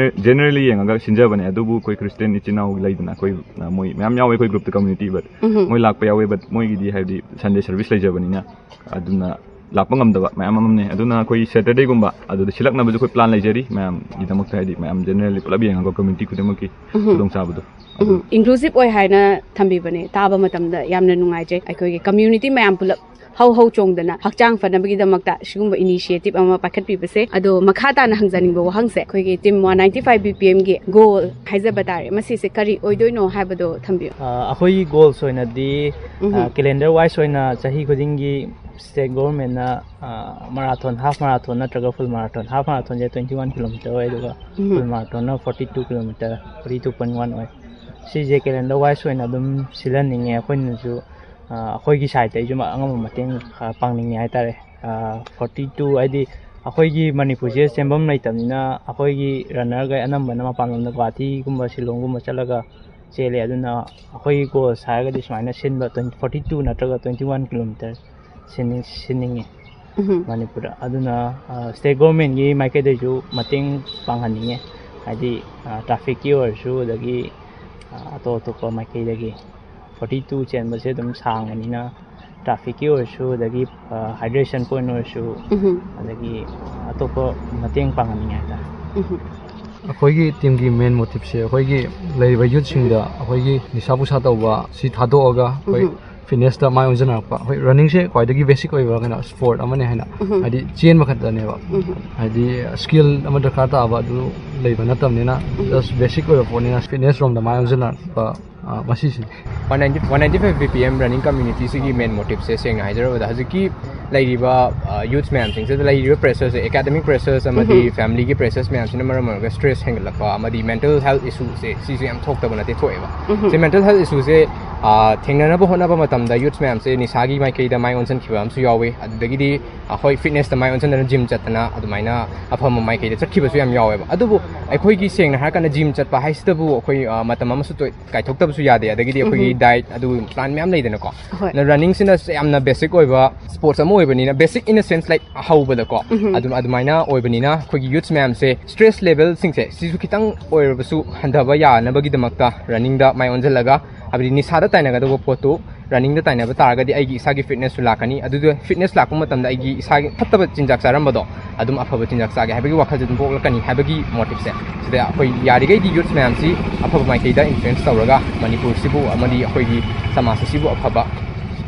ꯖꯦꯅꯔꯦꯜꯂꯤ ꯌꯦꯡꯉꯒ ꯁꯤꯟꯖꯕꯅꯦ꯫ ꯑꯗꯨꯕꯨ ꯑꯩꯈꯣꯏ ꯈ꯭ꯔꯤꯁꯇꯤꯌꯟ ꯏꯆꯤꯟ ꯏꯅꯥꯎ ꯂꯩꯗꯅ ꯑꯩꯈꯣꯏ, ꯑ, ꯃꯣꯏ ꯃꯌꯥꯝ ꯌꯥꯎꯋꯦ ꯑꯩꯈꯣꯏ ꯒ꯭ꯔꯨꯞꯇ, ꯀꯝꯃ꯭ꯌꯨꯅꯤꯇꯤ, ꯕꯠ ꯎꯝꯍꯨꯝ꯫ ꯃꯣꯏ ꯂꯥꯛꯄ ꯌꯥꯎꯋꯦ, ꯕꯠ ꯃꯣꯏꯒꯤꯗꯤ ꯍꯥꯏꯗꯤ ꯁꯟꯗꯦ ꯁꯔꯚꯤꯁ ꯂꯩꯖꯕꯅꯤꯅ ꯑꯗꯨꯅ ꯂꯥꯛꯄ ꯉꯝꯗꯕ ꯃꯌꯥꯝ ꯑꯃꯅꯦ꯫ ꯑꯗꯨꯅ ꯑꯩꯈꯣꯏ ꯁꯦꯇꯔꯗꯦꯒꯨꯝꯕ ꯑꯗꯨꯗ ꯁꯤꯜꯂꯛꯅꯕꯁꯨ ꯑꯩꯈꯣꯏ ꯄ꯭ꯂꯥꯟ ꯂꯩꯖꯔꯤ ꯃꯌꯥꯝꯒꯤꯗꯃꯛꯇ, ꯍꯥꯏꯗꯤ ꯃꯌꯥꯝ ꯖꯦꯅꯔꯦꯜꯂꯤ ꯄꯨꯂꯞ ꯌꯦꯡꯉꯒ ꯀꯝꯃ꯭ꯌꯨꯅꯤꯇꯤ ꯈꯨꯗꯤꯡꯃꯛꯀꯤ ꯎꯝꯍꯨꯝ꯫ ꯈꯨꯗꯣꯡꯆꯥꯕꯗꯣ꯫ ꯎꯝ, ꯏꯟꯀ꯭ꯂꯨꯁꯤꯞ ꯑꯣꯏ ꯍꯥꯏꯅ ꯊꯝꯕꯤꯕꯅꯦ꯫ ꯇꯥꯕ ꯃꯇꯝꯗ ꯌꯥꯝꯅ ꯅꯨꯡꯉꯥꯏꯖꯩ꯫ ꯑꯩꯈꯣꯏꯒꯤ ꯀꯝꯃ꯭ꯌꯨꯅꯤꯇꯤ ꯃꯌꯥꯝ ꯄꯨꯂꯞ ꯍꯧ ꯍꯧ ꯆꯣꯡꯗꯅ ꯍꯛꯆꯥꯡ ꯐꯅꯕꯒꯤꯗꯃꯛꯇ ꯁꯤꯒꯨꯝꯕ ꯏꯅꯤꯁꯤꯌꯦꯇꯤꯞ ꯑꯃ ꯄꯥꯏꯈꯠꯄꯤꯕꯁꯦ꯫ ꯑꯗꯣ ꯃꯈꯥ ꯇꯥꯅ ꯍꯪꯖꯅꯤꯡꯕ ꯋꯥꯍꯪꯁꯦ, ꯑꯩꯈꯣꯏꯒꯤ team one ninety five B P ꯑꯦꯝꯒꯤ ꯒꯣꯜ ꯍꯥꯏꯖꯕ ꯇꯥꯔꯦ, ꯃꯁꯤꯁꯦ ꯀꯔꯤ ꯑꯣꯏꯗꯣꯏꯅꯣ ꯍꯥꯏꯕꯗꯣ ꯊꯝꯕꯤꯌꯨ꯫ ꯑ, ꯑꯩꯈꯣꯏꯒꯤ ꯒꯣꯜꯁ ꯑꯣꯏꯅꯗꯤ ꯎꯝꯍꯨꯝ꯫ ꯀꯦꯂꯦꯟꯗꯔ ꯋꯥꯏꯁ ꯑꯣꯏꯅ ꯆꯍꯤ ꯈꯨꯗꯤꯡꯒꯤ ꯁ꯭ꯇꯦꯠ ꯒꯣꯚꯔꯟꯃꯦꯟꯅ ꯃꯔꯥꯊꯣꯟ, ꯍꯥꯐ ꯃꯔꯥꯊꯣꯟ ꯅꯠꯇ꯭ꯔꯒ ꯐꯨꯜ ꯃꯔꯥꯊꯣꯟ, ꯍꯥꯐ ꯃꯔꯥꯊꯣꯟꯁꯦ ꯇ꯭ꯋꯦꯟꯇꯤ ꯋꯥꯟ ꯀꯤꯂꯣꯃꯤꯇꯔ ꯑꯣꯏ, ꯑꯗꯨꯒ ꯎꯝꯍꯨꯝ꯫ ꯐꯨꯜ ꯃꯔꯥꯊꯣꯟꯅ forty two kilometre, forty two point one ꯑꯣꯏ꯫ ꯁꯤꯁꯦ ꯀꯦꯂꯦꯟꯗꯔ ꯋꯥꯏꯁ ꯑꯣꯏꯅ ꯑꯗꯨꯝ ꯁꯤꯜꯍꯟꯅꯤꯡꯉꯦ꯫ ꯑꯩꯈꯣꯏꯅꯁꯨ, ꯑ, ꯑꯩꯈꯣꯏꯒꯤ ꯁꯥꯏꯠꯇꯒꯤꯁꯨ ꯑꯉꯝꯕ ꯃꯇꯦꯡ ꯈꯔ ꯄꯥꯡꯅꯤꯡꯉꯦ ꯍꯥꯏꯇꯥꯔꯦ꯫ ꯐꯣꯔꯇꯤ ꯇꯨ ꯍꯥꯏꯗꯤ ꯑꯩꯈꯣꯏꯒꯤ ꯃꯅꯤꯄꯨꯔꯁꯤꯗ ꯆꯦꯟꯐꯝ ꯂꯩꯇꯕꯅꯤꯅ ꯑꯩꯈꯣꯏꯒꯤ ꯔꯟꯅꯔꯈꯩ ꯑꯅꯝꯕꯅ ꯃꯄꯥꯟ ꯂꯝꯗ ꯒꯨꯍꯥꯇꯤꯒꯨꯝꯕ ꯁꯤꯂꯣꯡꯒꯨꯝꯕ ꯆꯠꯂꯒ ꯆꯦꯜꯂꯦ꯫ ꯑꯗꯨꯅ ꯑꯩꯈꯣꯏꯒꯤ ꯒꯣꯜꯁ ꯍꯥꯏꯔꯒꯗꯤ ꯁꯨꯃꯥꯏꯅ ꯁꯤꯟꯕ, ꯇ꯭ꯋꯦꯟꯇꯤ, ꯐꯣꯔꯇꯤ ꯇꯨ ꯅꯠꯇ꯭ꯔꯒ ꯇ꯭ꯋꯦꯟꯇꯤ ꯋꯥꯟ ꯀꯤꯂꯣꯃꯤꯇꯔ ꯁꯤꯟꯅꯤꯡ-, ꯁꯤꯟꯅꯤꯡꯉꯤ ꯎꯝꯍꯨꯝ꯫ ꯃꯅꯤꯄꯨꯔꯗ꯫ ꯑꯗꯨꯅ ꯁ꯭ꯇꯦꯠ ꯒꯣꯚꯔꯟꯃꯦꯟꯒꯤ ꯃꯥꯏꯀꯩꯗꯒꯤꯁꯨ ꯃꯇꯦꯡ ꯄꯥꯡꯍꯟꯅꯤꯡꯉꯦ, ꯍꯥꯏꯗꯤ ꯇ꯭ꯔꯥꯐꯤꯛꯀꯤ ꯑꯣꯏꯔꯁꯨ, ꯑꯗꯒꯤ ꯑꯇꯣꯞ ꯑꯇꯣꯞꯄ ꯃꯥꯏꯀꯩꯗꯒꯤ꯫ ꯐꯣꯔꯇꯤ ꯇꯨ ꯆꯦꯟꯕꯁꯦ ꯑꯗꯨꯝ ꯁꯥꯡꯕꯅꯤꯅ, ꯇ꯭ꯔꯥꯐꯤꯛꯀꯤ ꯑꯣꯏꯔꯁꯨ, ꯑꯗꯒꯤ ꯍꯥꯏꯗ꯭ꯔꯦꯁꯟ ꯄꯣꯏꯟ ꯑꯣꯏꯔꯁꯨ, ꯎꯝ ꯑꯗꯒꯤ ꯑꯇꯣꯞꯄ ꯃꯇꯦꯡ ꯄꯥꯡꯍꯟꯅꯤꯡꯉꯦ ꯍꯥꯏꯇꯥꯔꯦ꯫ ꯎꯝ ꯑꯩꯈꯣꯏꯒꯤ ꯇꯤꯝꯒꯤ ꯃꯦꯟ ꯃꯣꯇꯤꯞꯁꯦ ꯑꯩꯈꯣꯏꯒꯤ ꯂꯩꯔꯤꯕ ꯌꯨꯠꯁꯤꯡꯗ ꯑꯩꯈꯣꯏꯒꯤ ꯅꯤꯁꯥ ꯄꯨꯁꯥ ꯇꯧꯕ ꯁꯤ ꯊꯥꯗꯣꯛꯑꯒ ꯑꯩꯈꯣꯏ ꯎꯝ ꯐꯤꯠꯅꯦꯁꯇ ꯃꯥꯏ ꯑꯣꯟꯁꯤꯟꯅꯔꯛꯄ꯫ ꯍꯣꯏ, ꯔꯟꯅꯤꯡꯁꯦ ꯈ꯭ꯋꯥꯏꯗꯒꯤ ꯕꯦꯁꯤꯛ ꯑꯣꯏꯕ ꯀꯩꯅꯣ ꯁ꯭ꯄꯣꯔꯠ ꯑꯃꯅꯦ ꯍꯥꯏꯅ, ꯎꯝ ꯍꯥꯏꯗꯤ ꯆꯦꯟꯕ ꯈꯛꯇꯅꯦꯕ, ꯎꯝ ꯍꯥꯏꯗꯤ ꯁ꯭ꯀꯤꯜ ꯑꯃ ꯗꯔꯀꯥꯔ ꯇꯥꯕ ꯑꯗꯨ ꯂꯩꯕ ꯅꯠꯇꯕꯅꯤꯅ, ꯖꯁ ꯕꯦꯁꯤꯛ ꯑꯣꯏꯕ ꯄꯣꯠꯅꯤꯅ ꯐꯤꯠꯅꯦꯁ ꯔꯣꯝꯗ ꯃꯥꯏ ꯑꯣꯟꯁꯤꯜꯂꯛꯄ, ꯑ, ꯃꯁꯤꯁꯤꯅꯤ꯫ One ninety five B P M running ꯀꯝꯃ꯭ꯌꯨꯅꯤꯇꯤꯁꯤꯒꯤ ꯃꯦꯟ ꯃꯣꯇꯤꯞꯁꯦ ꯁꯦꯡꯅ ꯍꯥꯏꯖꯔꯕꯗ, ꯍꯧꯖꯤꯛꯀꯤ ꯂꯩꯔꯤꯕ ꯌꯨꯠꯁ ꯃꯌꯥꯝꯁꯤꯡꯁꯤꯗ ꯂꯩꯔꯤꯕ ꯄ꯭ꯔꯦꯁꯔꯁꯦ, ꯑꯦꯀꯥꯗꯃꯤꯛ ꯄ꯭ꯔꯦꯁꯔꯁ ꯑꯃꯗꯤ ꯎꯝ ꯐꯦꯃꯤꯂꯤꯒꯤ ꯄ꯭ꯔꯦꯁꯔꯁ ꯃꯌꯥꯝꯁꯤꯅ ꯃꯔꯝ ꯑꯣꯏꯔꯒ ꯁ꯭ꯇ꯭ꯔꯦꯁ ꯍꯦꯟꯒꯠꯂꯛꯄ ꯑꯃꯗꯤ ꯃꯦꯟꯇꯦꯜ ꯍꯦꯜꯊ ꯏꯁꯨꯁꯦ, ꯁꯤꯁꯨ ꯌꯥꯝ ꯊꯣꯛꯇꯕ ꯅꯠꯇꯦ, ꯊꯣꯛꯑꯦꯕ꯫ ꯎꯝ ꯁꯤ ꯃꯦꯟꯇꯦꯜ ꯍꯦꯜꯊ ꯏꯁꯨꯁꯦ ꯊꯦꯡꯅꯅꯕ ꯍꯣꯠꯅꯕ ꯃꯇꯝꯗ ꯌꯨꯠꯁ ꯃꯌꯥꯝꯁꯦ ꯅꯤꯁꯥꯒꯤ ꯃꯥꯏꯀꯩꯗ ꯃꯥꯏ ꯑꯣꯟꯁꯤꯟꯈꯤꯕ ꯑꯃꯁꯨ ꯌꯥꯎꯋꯤ, ꯑꯗꯨꯗꯒꯤꯗꯤ ꯑꯩꯈꯣꯏ ꯐꯤꯠꯅꯦꯁꯇ ꯃꯥꯏ ꯑꯣꯟꯁꯤꯟꯗꯅ ꯖꯤꯝ ꯆꯠꯇꯅ ꯑꯗꯨꯃꯥꯏꯅ ꯑꯐꯕ ꯃꯥꯏꯀꯩꯗ ꯆꯠꯈꯤꯕꯁꯨ ꯌꯥꯝ ꯌꯥꯎꯋꯦꯕ꯫ ꯑꯗꯨꯕꯨ ꯑꯩꯈꯣꯏꯒꯤ ꯁꯦꯡꯅ ꯍꯥꯏꯔꯀꯥꯟꯗ ꯖꯤꯝ ꯆꯠꯄ ꯍꯥꯏꯁꯤꯗꯕꯨ ꯑꯩꯈꯣꯏ, ꯑ, ꯃꯇꯝ ꯑꯃꯁꯨ ꯇꯣꯏ- ꯀꯥꯏꯊꯣꯛꯇꯕꯁꯨ ꯌꯥꯗꯦ, ꯑꯗꯒꯤꯗꯤ ꯑꯩꯈꯣꯏꯒꯤ ꯎꯝ ꯗꯥꯏꯠ ꯑꯗꯨ ꯄ꯭ꯂꯥꯟ ꯃꯌꯥꯝ ꯂꯩꯗꯅꯀꯣ꯫ ꯍꯣꯏ ꯑꯗꯨꯅ ꯔꯟꯅꯤꯡꯁꯤꯅ ꯌꯥꯝꯅ ꯕꯦꯁꯤꯛ ꯑꯣꯏꯕ ꯁ꯭ꯄꯣꯔꯠꯁ ꯑꯃ ꯑꯣꯏꯕꯅꯤꯅ, ꯕꯦꯁꯤꯛ ꯏꯟ ꯑ ꯁꯦꯟꯁ, ꯂꯥꯏꯛ, ꯍꯧꯕꯗꯀꯣ, ꯎꯝ ꯑꯗꯨꯝ ꯑꯗꯨꯃꯥꯏꯅ ꯑꯣꯏꯕꯅꯤꯅ ꯑꯩꯈꯣꯏꯒꯤ ꯌꯨꯠꯁ ꯃꯌꯥꯝꯁꯦ ꯁ꯭ꯇ꯭ꯔꯦꯁ ꯂꯦꯚꯦꯜꯁꯤꯡꯁꯦ ꯁꯤꯁꯨ ꯈꯤꯇꯪ ꯑꯣꯏꯔꯕꯁꯨ ꯍꯟꯊꯕ ꯌꯥꯅꯕꯒꯤꯗꯃꯛꯇ ꯔꯟꯅꯤꯡꯗ ꯃꯥꯏ ꯑꯣꯟꯁꯤꯜꯂꯒ, ꯍꯥꯏꯕꯗꯤ ꯅꯤꯁꯥꯗ ꯇꯥꯏꯅꯒꯗꯧꯕ ꯄꯣꯠꯇꯨ ꯔꯟꯅꯤꯡꯗ ꯇꯥꯏꯅꯕ ꯇꯥꯔꯒꯗꯤ ꯑꯩꯒꯤ ꯏꯁꯥꯒꯤ ꯐꯤꯠꯅꯦꯁꯁꯨ ꯂꯥꯛꯀꯅꯤ꯫ ꯑꯗꯨꯗ ꯐꯤꯠꯅꯦꯁ ꯂꯥꯛꯄ ꯃꯇꯝꯗ ꯑꯩꯒꯤ ꯏꯁꯥꯒꯤ ꯐꯠꯇꯕ ꯆꯤꯟꯖꯥꯛ ꯆꯥꯔꯝꯕꯗꯣ ꯑꯗꯨꯝ ꯑꯐꯕ ꯆꯤꯟꯖꯥꯛ ꯆꯥꯒꯦ ꯍꯥꯏꯕꯒꯤ ꯋꯥꯈꯜꯁꯦ ꯑꯗꯨꯝ ꯄꯣꯛꯂꯛꯀꯅꯤ ꯍꯥꯏꯕꯒꯤ ꯃꯣꯇꯤꯞꯁꯦ, ꯁꯤꯗ ꯑꯩꯈꯣꯏ ꯌꯥꯔꯤꯈꯩꯗꯤ ꯌꯨꯠꯁ ꯃꯌꯥꯝꯁꯤ ꯑꯐꯕ ꯃꯥꯏꯀꯩꯗ ꯏꯟꯐ꯭ꯂꯨꯌꯦꯟꯁ ꯇꯧꯔꯒ ꯃꯅꯤꯄꯨꯔꯁꯤꯕꯨ ꯑꯃꯗꯤ ꯑꯩꯈꯣꯏꯒꯤ ꯁꯃꯥꯖ ꯑꯁꯤꯕꯨ ꯑꯐꯕ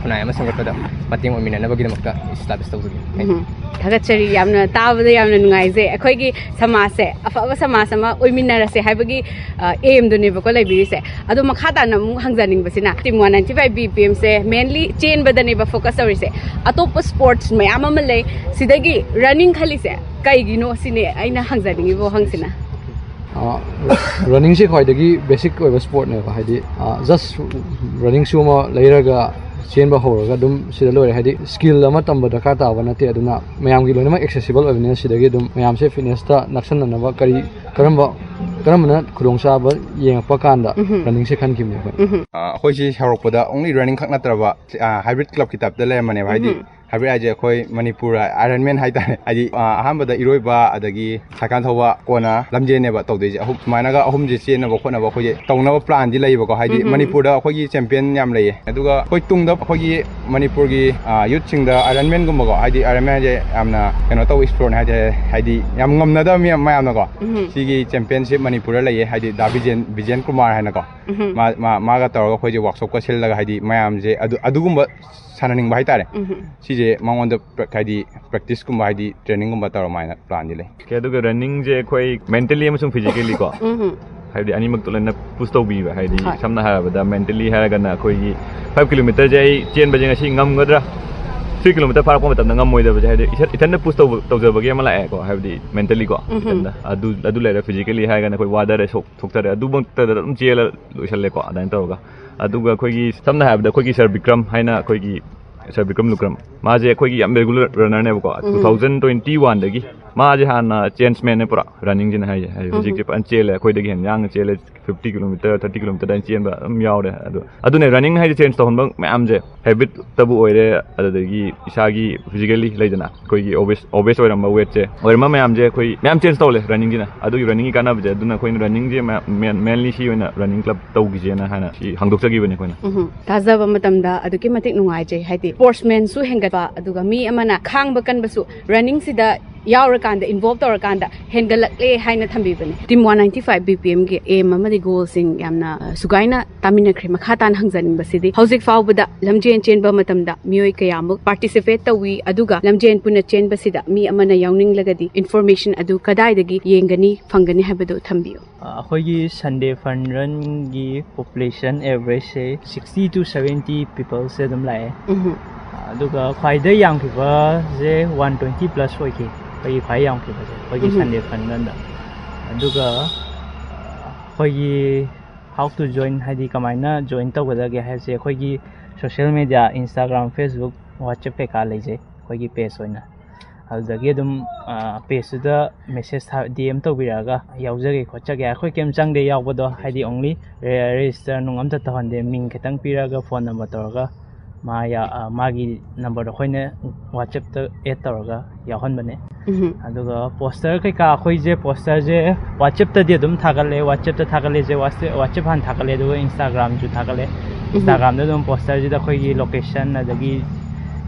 ꯈꯨꯟꯅꯥꯏ ꯑꯃ ꯁꯦꯝꯒꯠꯄꯗ ꯃꯇꯦꯡ ꯑꯣꯏꯃꯤꯟꯅꯅꯕꯒꯤꯗꯃꯛꯇ ꯏꯁꯇꯥꯕ꯭ꯂꯤꯁ ꯇꯧꯖꯒꯦ꯫ Thank you꯫ ꯎꯝ꯫ ꯊꯥꯒꯠꯆꯔꯤ, ꯌꯥꯝꯅ ꯇꯥꯕꯗ ꯌꯥꯝꯅ ꯅꯨꯡꯉꯥꯏꯖꯩ꯫ ꯑꯩꯈꯣꯏꯒꯤ ꯁꯃꯥꯖꯁꯦ ꯑꯐꯕ ꯁꯃꯥꯖ ꯑꯃ ꯑꯣꯏꯃꯤꯟꯅꯔꯁꯦ ꯍꯥꯏꯕꯒꯤ ꯑꯦꯝꯗꯨꯅꯦꯕꯀꯣ ꯂꯩꯕꯤꯔꯤꯁꯦ꯫ ꯑꯗꯣ ꯃꯈꯥ ꯇꯥꯅ ꯑꯃꯨꯛ ꯍꯪꯖꯅꯤꯡꯕꯁꯤꯅ, team one ninety five B P ꯑꯦꯝꯁꯦ ꯃꯦꯟꯂꯤ ꯆꯦꯟꯕꯗꯅꯦꯕ ꯐꯣꯀꯁ ꯇꯧꯔꯤꯁꯦ꯫ ꯑꯇꯣꯞꯄ ꯁ꯭ꯄꯣꯔꯠꯁ ꯃꯌꯥꯝ ꯑꯃ ꯂꯩ, ꯁꯤꯗꯒꯤ ꯔꯟꯅꯤꯡ ꯈꯜꯂꯤꯁꯦ ꯀꯩꯒꯤꯅꯣ ꯁꯤꯅꯦ ꯑꯩꯅ ꯍꯪꯖꯅꯤꯡꯉꯤꯕ ꯋꯥꯍꯪꯁꯤꯅ꯫ ꯔꯟꯅꯤꯡꯁꯦ ꯈ꯭ꯋꯥꯏꯗꯒꯤ ꯕꯦꯁꯤꯛ ꯑꯣꯏꯕ ꯁ꯭ꯄꯣꯔꯠꯅꯦꯕ꯫ ꯍꯥꯏꯗꯤ, ꯖꯁ ꯔꯟꯅꯤꯡ ꯁꯨ ꯑꯃ ꯂꯩꯔꯒ ꯆꯦꯟꯕ ꯍꯧꯔꯒ ꯑꯗꯨꯝ ꯁꯤꯗ ꯂꯣꯏꯔꯦ꯫ ꯍꯥꯏꯗꯤ ꯁ꯭ꯀꯤꯜ ꯑꯃ ꯇꯝꯕ ꯗꯔꯀꯥꯔ ꯇꯥꯕ ꯅꯠꯇꯦ, ꯑꯗꯨꯅ ꯃꯌꯥꯝꯒꯤ ꯂꯣꯏꯅꯃꯛ ꯑꯦꯛꯁꯦꯁꯤꯕꯜ ꯑꯣꯏꯕꯅꯤꯅ ꯁꯤꯗꯒꯤ ꯑꯗꯨꯝ ꯃꯌꯥꯝꯁꯦ ꯐꯤꯠꯅꯦꯁꯇ ꯅꯛꯁꯟꯅꯅꯕ ꯀꯔꯤ, ꯀꯔꯝꯕ, ꯀꯔꯝꯕꯅ ꯈꯨꯗꯣꯡꯆꯥꯕ ꯌꯦꯡꯉꯛꯄ ꯀꯥꯟꯗ ꯎꯝꯍꯨꯝ꯫ ꯔꯟꯅꯤꯡꯁꯦ ꯈꯟꯈꯤꯕꯅꯦ ꯑꯩꯈꯣꯏ꯫ ꯎꯝꯍꯨꯝ꯫ ꯑ, ꯑꯩꯈꯣꯏꯁꯤ ꯍꯧꯔꯛꯄꯗ ꯑꯣꯡꯂꯤ ꯔꯟꯅꯤꯡ ꯈꯛ ꯅꯠꯇ꯭ꯔꯕ, ꯑ, ꯍꯥꯏꯕ꯭ꯔꯤꯠ ꯀ꯭ꯂꯕꯀꯤ ꯇꯥꯏꯞꯇ ꯂꯩꯔꯝꯕꯅꯦꯕ꯫ ꯍꯥꯏꯗꯤ ꯎꯝꯍꯨꯝ꯫ ꯍꯥꯏꯕ꯭ꯔꯤꯠ ꯍꯥꯏꯁꯦ ꯑꯩꯈꯣꯏ ꯃꯅꯤꯄꯨꯔ ꯑꯥꯏꯔꯟ ꯃꯦꯟ ꯍꯥꯏꯇꯥꯔꯦ, ꯍꯥꯏꯗꯤ ꯑ, ꯑꯍꯥꯟꯕꯗ ꯏꯔꯣꯏꯕ, ꯑꯗꯒꯤ ꯁꯥꯏꯀꯜ ꯊꯧꯕ, ꯀꯣꯟꯅ ꯂꯝꯖꯦꯜꯅꯦꯕ ꯇꯧꯗꯣꯏꯁꯦ꯫ ꯑꯍꯨꯝ ꯁꯨꯃꯥꯏꯅꯒ ꯑꯍꯨꯝꯁꯦ ꯆꯦꯟꯅꯕ ꯈꯣꯠꯅꯕ ꯑꯩꯈꯣꯏꯁꯦ ꯇꯧꯅꯕ ꯄ꯭ꯂꯥꯟꯗꯤ ꯂꯩꯌꯦꯕꯀꯣ, ꯍꯥꯏꯗꯤ ꯎꯝ, ꯎꯝ, ꯎꯝ꯫ ꯃꯅꯤꯄꯨꯔꯗ ꯑꯩꯈꯣꯏꯒꯤ ꯆꯦꯝꯄꯤꯌꯟ ꯌꯥꯝ ꯂꯩꯌꯦ꯫ ꯑꯗꯨꯒ ꯑꯩꯈꯣꯏ ꯇꯨꯡꯗ ꯑꯩꯈꯣꯏꯒꯤ ꯃꯅꯤꯄꯨꯔꯒꯤ ꯌꯨꯠꯁꯤꯡꯗ ꯑꯥꯏꯔꯟ ꯃꯦꯟꯒꯨꯝꯕꯀꯣ, ꯍꯥꯏꯗꯤ ꯑꯥꯏꯔꯟ ꯃꯦꯟ ꯍꯥꯏꯁꯦ ꯌꯥꯝꯅ ꯀꯩꯅꯣ ꯇꯧꯕ ꯏꯁꯄꯣꯔꯠꯅꯦ ꯍꯥꯏꯗꯤ, ꯍꯥꯏꯗꯤ ꯌꯥꯝ ꯉꯝꯅꯗꯕ ꯃꯤ ꯃꯌꯥꯝꯅꯀꯣ꯫ ꯎꯝ꯫ ꯁꯤꯒꯤ ꯆꯦꯝꯄꯤꯌꯟꯁꯤꯞ ꯃꯅꯤꯄꯨꯔꯗ ꯂꯩꯌꯦ, ꯍꯥꯏꯗꯤ ꯗꯥ ꯕꯤꯖꯦꯟ ꯕꯤꯖꯦꯟ ꯀꯨꯃꯥꯔ ꯍꯥꯏꯅꯀꯣ꯫ ꯎꯝ꯫ ꯃꯥ ꯃꯥ- ꯃꯥꯒ ꯇꯧꯔꯒ ꯑꯩꯈꯣꯏꯁꯦ ꯋꯥꯛꯁꯣꯞꯀ ꯁꯤꯜꯂꯒ, ꯍꯥꯏꯗꯤ ꯃꯌꯥꯝꯁꯦ ꯑꯗꯨ ꯑꯗꯨꯒꯨꯝꯕ ꯁꯥꯟꯅꯅꯤꯡꯕ ꯍꯥꯏꯇꯥꯔꯦ꯫ ꯎꯝ꯫ ꯁꯤꯁꯦ ꯃꯉꯣꯟꯗ ꯄ꯭ꯔ- ꯍꯥꯏꯗꯤ ꯄ꯭ꯔꯦꯛꯇꯤꯁꯀꯨꯝꯕ, ꯍꯥꯏꯗꯤ ꯇ꯭ꯔꯦꯅꯤꯡꯒꯨꯝꯕ ꯇꯧꯔꯝꯃꯥꯏꯅ ꯄ꯭ꯂꯥꯟꯗꯤ ꯂꯩ꯫ ꯑꯣꯀꯦ, ꯑꯗꯨꯒ ꯔꯟꯅꯤꯡꯁꯦ ꯑꯩꯈꯣꯏ ꯃꯦꯟꯇꯦꯂꯤ ꯑꯃꯁꯨꯡ ꯐꯤꯖꯤꯀꯦꯂꯤꯀꯣ, ꯎꯝ꯫ ꯍꯥꯏꯕꯗꯤ ꯑꯅꯤꯃꯛꯇꯣ ꯂꯣꯏꯅ ꯄꯨꯁ ꯇꯧꯕꯤꯕ, ꯍꯥꯏꯗꯤ ꯍꯣꯏ꯫ ꯁꯝꯅ ꯍꯥꯏꯔꯕꯗ ꯃꯦꯟꯇꯦꯂꯤ ꯍꯥꯏꯔꯒꯅ ꯑꯩꯈꯣꯏꯒꯤ ꯐꯥꯏꯚ ꯀꯤꯂꯣꯃꯤꯇꯔꯁꯦ ꯑꯩ ꯆꯦꯟꯕꯁꯦ ꯉꯁꯤ ꯉꯝꯒꯗ꯭ꯔꯥ, ꯊ꯭ꯔꯤ ꯀꯤꯂꯣꯃꯤꯇꯔ ꯐꯥꯔꯛꯄ ꯃꯇꯝꯗ ꯉꯝꯃꯣꯏꯗꯕꯁꯦ, ꯍꯥꯏꯗꯤ ꯏꯊꯟ- ꯏꯊꯟꯗ ꯄꯨꯁ ꯇꯧꯕ ꯇꯧꯖꯕꯒꯤ ꯑꯃ ꯂꯥꯛꯑꯦꯀꯣ, ꯍꯥꯏꯕꯗꯤ ꯃꯦꯟꯇꯦꯂꯤꯀꯣ꯫ ꯎꯝ꯫ ꯏꯊꯟꯗ ꯑꯗꯨ ꯑꯗꯨ ꯂꯩꯔꯦ꯫ ꯐꯤꯖꯤꯀꯦꯂꯤ ꯍꯥꯏꯔꯒꯅ ꯑꯩꯈꯣꯏ ꯋꯥꯗꯔꯦ, ꯁꯣꯛ ꯊꯣꯛꯆꯔꯦ, ꯑꯗꯨꯃꯛꯇꯗ ꯑꯗꯨꯝ ꯆꯦꯜꯂ ꯂꯣꯏꯁꯜꯂꯦꯀꯣ꯫ ꯑꯗꯨꯃꯥꯏꯅ ꯇꯧꯔꯒ, ꯑꯗꯨꯒ ꯑꯩꯈꯣꯏꯒꯤ ꯁꯝꯅ ꯍꯥꯏꯔꯕꯗ ꯑꯩꯈꯣꯏꯒꯤ ꯁꯥꯔ ꯕꯤꯀ꯭ꯔꯝ ꯍꯥꯏꯅ, ꯑꯩꯈꯣꯏꯒꯤ ꯁꯥꯔ ꯕꯤꯀ꯭ꯔꯝ ꯂꯨꯀ꯭ꯔꯝ, ꯃꯥꯁꯦ ꯑꯩꯈꯣꯏꯒꯤ ꯌꯥꯝ ꯔꯦꯒꯨꯂꯔ ꯔꯟꯅꯔꯅꯦꯕꯀꯣ꯫ ꯎꯝ꯫ ꯇꯨ ꯊꯥꯎꯖꯟ ꯇ꯭ꯋꯦꯟꯇꯤ ꯋꯥꯟꯗꯒꯤ ꯃꯥꯁꯦ ꯍꯥꯟꯅ ꯆꯦꯟꯖꯃꯦꯟꯅꯦ ꯄꯨꯔꯥ, ꯔꯟꯅꯤꯡꯁꯤꯅ ꯍꯥꯏꯁꯦ꯫ ꯍꯥꯏꯗꯤ ꯎꯝ꯫ ꯍꯧꯖꯤꯛꯁꯦ ꯐꯖꯅ ꯆꯦꯜꯂꯦ, ꯑꯩꯈꯣꯏꯗꯒꯤ ꯍꯦꯟꯅ ꯌꯥꯡꯅ ꯆꯦꯜꯂꯦ꯫ ꯐꯤꯐꯇꯤ ꯀꯤꯂꯣꯃꯤꯇꯔ, ꯊꯥꯔꯇꯤ ꯀꯤꯂꯣꯃꯤꯇꯔꯗ ꯆꯦꯟꯕ ꯑꯗꯨꯝ ꯌꯥꯎꯔꯦ꯫ ꯑꯗꯣ ꯑꯗꯨꯅꯦ, ꯔꯟꯅꯤꯡ ꯍꯥꯏꯁꯦ ꯆꯦꯟꯖ ꯇꯧꯍꯟꯕ ꯃꯌꯥꯝꯁꯦ, ꯍꯦꯕꯤꯠꯇꯕꯨ ꯑꯣꯏꯔꯦ, ꯑꯗꯨꯗꯒꯤ ꯏꯁꯥꯒꯤ ꯐꯤꯖꯤꯀꯦꯂꯤ ꯂꯩꯗꯅ, ꯑꯩꯈꯣꯏꯒꯤ ꯑꯣꯕꯦꯁ ꯑꯣꯕꯦꯁ ꯑꯣꯏꯔꯝꯕ ꯋꯦꯠꯁꯦ ꯑꯣꯏꯔꯝꯕ ꯃꯌꯥꯝꯁꯦ ꯑꯩꯈꯣꯏ ꯃꯌꯥꯝ ꯆꯦꯟꯖ ꯇꯧꯔꯦ ꯔꯟꯅꯤꯡꯁꯤꯅ꯫ ꯑꯗꯨꯒꯤ ꯔꯟꯅꯤꯡꯒꯤ ꯀꯥꯟꯅꯕꯁꯦ ꯑꯗꯨꯅ ꯑꯩꯈꯣꯏꯅ ꯔꯟꯅꯤꯡꯁꯦ ꯃꯦꯟꯂꯤ ꯁꯤ ꯑꯣꯏꯅ ꯔꯟꯅꯤꯡ ꯀ꯭ꯂꯕ ꯇꯧꯈꯤꯁꯦꯅ ꯍꯥꯏꯅ ꯁꯤ ꯍꯥꯡꯗꯣꯛꯆꯈꯤꯕꯅꯦ ꯑꯩꯈꯣꯏꯅ꯫ ꯎꯝ꯫ ꯇꯥꯖꯕ ꯃꯇꯝꯗ ꯑꯗꯨꯛꯀꯤ ꯃꯇꯤꯛ ꯅꯨꯡꯉꯥꯏꯖꯩ, ꯍꯥꯏꯗꯤ ꯁ꯭ꯄꯣꯔꯠꯁꯃꯦꯟꯁꯨ ꯍꯦꯟꯒꯠꯄ, ꯑꯗꯨꯒ ꯃꯤ ꯑꯃꯅ ꯈꯥꯡꯕ ꯀꯟꯕꯁꯨ ꯔꯟꯅꯤꯡꯁꯤꯗ ꯌꯥꯎꯔꯀꯥꯟꯗ, ꯏꯟꯚꯣꯜꯕ ꯇꯧꯔꯀꯥꯟꯗ ꯍꯦꯟꯒꯠꯂꯛꯂꯦ ꯍꯥꯏꯅ ꯊꯝꯕꯤꯕꯅꯦ꯫ Team one ninety five B P M ꯑꯦꯝ ꯑꯃꯗꯤ ꯒꯣꯜꯁꯤꯡ ꯌꯥꯝꯅ, ꯑ, ꯁꯨꯒꯥꯏꯅ ꯇꯥꯃꯤꯟꯅꯈ꯭ꯔꯦ꯫ ꯃꯈꯥ ꯇꯥꯅ ꯍꯪꯖꯅꯤꯡꯕꯁꯤꯗꯤ, ꯍꯧꯖꯤꯛ ꯐꯥꯎꯕꯗ ꯂꯝꯖꯦꯟ ꯆꯦꯟꯕ ꯃꯇꯝꯗ ꯃꯤꯑꯣꯏ ꯀꯌꯥꯃꯨꯛ ꯄꯥꯔꯇꯤꯁꯤꯄꯦꯠ ꯇꯧꯏ, ꯑꯗꯨꯒ ꯂꯝꯖꯦꯟ ꯄꯨꯟꯅ ꯆꯦꯟꯕꯁꯤꯗ ꯃꯤ ꯑꯃꯅ ꯌꯥꯎꯅꯤꯡꯂꯒꯗꯤ ꯏꯟꯐꯣꯔꯃꯦꯁꯟ ꯑꯗꯨ ꯀꯗꯥꯏꯗꯒꯤ ꯌꯦꯡꯒꯅꯤ, ꯐꯪꯒꯅꯤ ꯍꯥꯏꯕꯗꯨ ꯊꯝꯕꯤꯌꯨ꯫ ꯑ, ꯑꯩꯈꯣꯏꯒꯤ ꯁꯟꯗꯦ ꯐꯟ ꯔꯟꯒꯤ ꯄꯣꯄꯨꯂꯦꯁꯟ ꯑꯦꯚꯔꯦꯖꯁꯦ ꯁꯤꯛꯁꯇꯤ to ꯁꯚꯦꯟꯇꯤ ꯄꯤꯄꯜꯁꯦ ꯑꯗꯨꯝ ꯂꯥꯛꯑꯦ꯫ ꯎꯝ꯫ ꯑꯗꯨꯒ ꯈ꯭ꯋꯥꯏꯗꯒꯤ ꯌꯥꯝꯈꯤꯕꯁꯦ ꯋꯥꯟ ꯇ꯭ꯋꯦꯟꯇꯤ ꯄ꯭ꯂꯁ ꯑꯣꯏꯈꯤ, ꯑꯩꯈꯣꯏꯒꯤ ꯈ꯭ꯋꯥꯏ ꯌꯥꯝꯈꯤꯕꯁꯦ ꯑꯩꯈꯣꯏꯒꯤ ꯎꯝ꯫ ꯁꯟꯗꯦ ꯐꯟ ꯔꯟꯗ꯫ ꯑꯗꯨꯒ, ꯑ, ꯑꯩꯈꯣꯏꯒꯤ how to join, ꯍꯥꯏꯗꯤ ꯀꯃꯥꯏꯅ ꯖꯣꯏꯟ ꯇꯧꯒꯗꯒꯦ ꯍꯥꯏꯕꯁꯦ, ꯑꯩꯈꯣꯏꯒꯤ social media, Instagram, Facebook, WhatsApp ꯀꯩꯀꯥ ꯂꯩꯖꯩ ꯑꯩꯈꯣꯏꯒꯤ ꯄꯦꯖ ꯑꯣꯏꯅ꯫ ꯑꯗꯨꯗꯒꯤ ꯑꯗꯨꯝ, ꯑ, ꯄꯦꯖꯇꯨꯗ ꯃꯦꯁꯦꯖ ꯊꯥ-, ꯗꯤ ꯑꯦꯝ ꯇꯧꯕꯤꯔꯛꯑꯒ ꯌꯥꯎꯖꯒꯦ ꯈꯣꯠꯆꯒꯦ꯫ ꯑꯩꯈꯣꯏ ꯀꯩꯝ ꯆꯪꯗꯦ ꯌꯥꯎꯕꯗꯣ, ꯍꯥꯏꯗꯤ ꯑꯣꯡꯂꯤ ꯔꯦ-, ꯔꯦꯖꯤꯁꯇꯔ ꯅꯨꯡ ꯑꯝꯇ ꯇꯧꯍꯟꯗꯦ, ꯃꯤꯡ ꯈꯤꯇꯪ ꯄꯤꯔꯒ ꯐꯣꯟ ꯅꯝꯕꯔ ꯇꯧꯔꯒ ꯃꯥ ꯌꯥ- ꯑ, ꯃꯥꯒꯤ ꯅꯝꯕꯔꯗꯣ ꯑꯩꯈꯣꯏꯅ ꯋꯥꯆꯦꯞꯇ ꯑꯦꯗ ꯇꯧꯔꯒ ꯌꯥꯎꯍꯟꯕꯅꯦ꯫ ꯎꯝ ꯑꯗꯨꯒ ꯄꯣꯁꯇꯔ ꯀꯩꯀꯥ ꯑꯩꯈꯣꯏꯁꯦ ꯄꯣꯁꯇꯔꯁꯦ ꯋꯥꯆꯦꯞꯇꯗꯤ ꯑꯗꯨꯝ ꯊꯥꯒꯠꯂꯦ, ꯋꯥꯆꯦꯞꯇ ꯊꯥꯒꯠꯂꯦꯁꯦ ꯋꯥꯆꯦꯞ ꯋꯥꯆꯦꯞ ꯍꯥꯟꯅ ꯊꯥꯒꯠꯂꯦ, ꯑꯗꯨꯒ ꯏꯟꯁꯇꯥꯒ꯭ꯔꯥꯝꯁꯨ ꯊꯥꯒꯠꯂꯦ꯫ ꯏꯟꯁꯇꯥꯒ꯭ꯔꯥꯝꯗ ꯑꯗꯨꯝ ꯄꯣꯁꯇꯔꯁꯤꯗ ꯑꯩꯈꯣꯏꯒꯤ ꯂꯣꯀꯦꯁꯟ, ꯑꯗꯒꯤ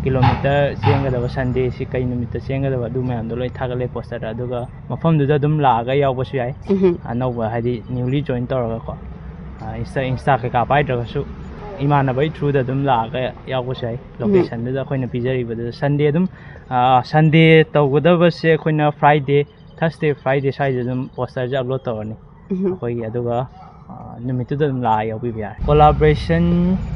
ꯀꯤꯂꯣꯃꯤꯇꯔ ꯆꯦꯟꯒꯗꯕ, ꯁꯟꯗꯦꯁꯤ ꯀꯩ ꯅꯨꯃꯤꯠꯇ ꯆꯦꯟꯒꯗꯕ, ꯑꯗꯨ ꯃꯌꯥꯝꯗꯣ ꯂꯣꯏ ꯊꯥꯒꯠꯂꯦ ꯄꯣꯁꯇꯔꯗ꯫ ꯑꯗꯨꯒ ꯃꯐꯝꯗꯨꯗ ꯑꯗꯨꯝ ꯂꯥꯛꯑꯒ ꯌꯥꯎꯕꯁꯨ ꯌꯥꯏ꯫ ꯎꯝ ꯑꯅꯧꯕ ꯍꯥꯏꯗꯤ ꯅ꯭ꯌꯨꯂꯤ ꯖꯣꯏꯟ ꯇꯧꯔꯒꯀꯣ, ꯏꯟꯁꯇꯥ ꯏꯟꯁꯇꯥ ꯀꯩꯀꯥ ꯄꯥꯏꯗ꯭ꯔꯒꯁꯨ ꯏꯃꯥꯟꯅꯕꯒꯤ ꯊ꯭ꯔꯨꯗ ꯑꯗꯨꯝ ꯂꯥꯛꯑꯒ ꯌꯥꯎꯕꯁꯨ ꯌꯥꯏ꯫ ꯂꯣꯀꯦꯁꯟꯗꯨꯗ ꯑꯩꯈꯣꯏꯅ ꯄꯤꯖꯔꯤꯕꯗꯨꯗ ꯁꯟꯗꯦ ꯑꯗꯨꯝ, ꯁꯟꯗꯦ ꯇꯧꯒꯗꯕꯁꯦ ꯑꯩꯈꯣꯏꯅ ꯐ꯭ꯔꯥꯏꯗꯦ, ꯊꯔꯁꯗꯦ, ꯐ꯭ꯔꯥꯏꯗꯦ ꯁ꯭ꯋꯥꯏꯁꯤꯗ ꯑꯗꯨꯝ ꯄꯣꯁꯇꯔꯁꯦ ꯑꯞꯂꯣꯗ ꯇꯧꯔꯅꯤ ꯎꯝ ꯑꯩꯈꯣꯏꯒꯤ꯫ ꯑꯗꯨꯒ ꯑ, ꯅꯨꯃꯤꯠꯇꯨꯗ ꯑꯗꯨꯝ ꯂꯥꯛꯑ ꯌꯥꯎꯕꯤꯕ ꯌꯥꯔꯦ꯫ ꯀꯣꯂꯥꯕꯣꯔꯦꯁꯟ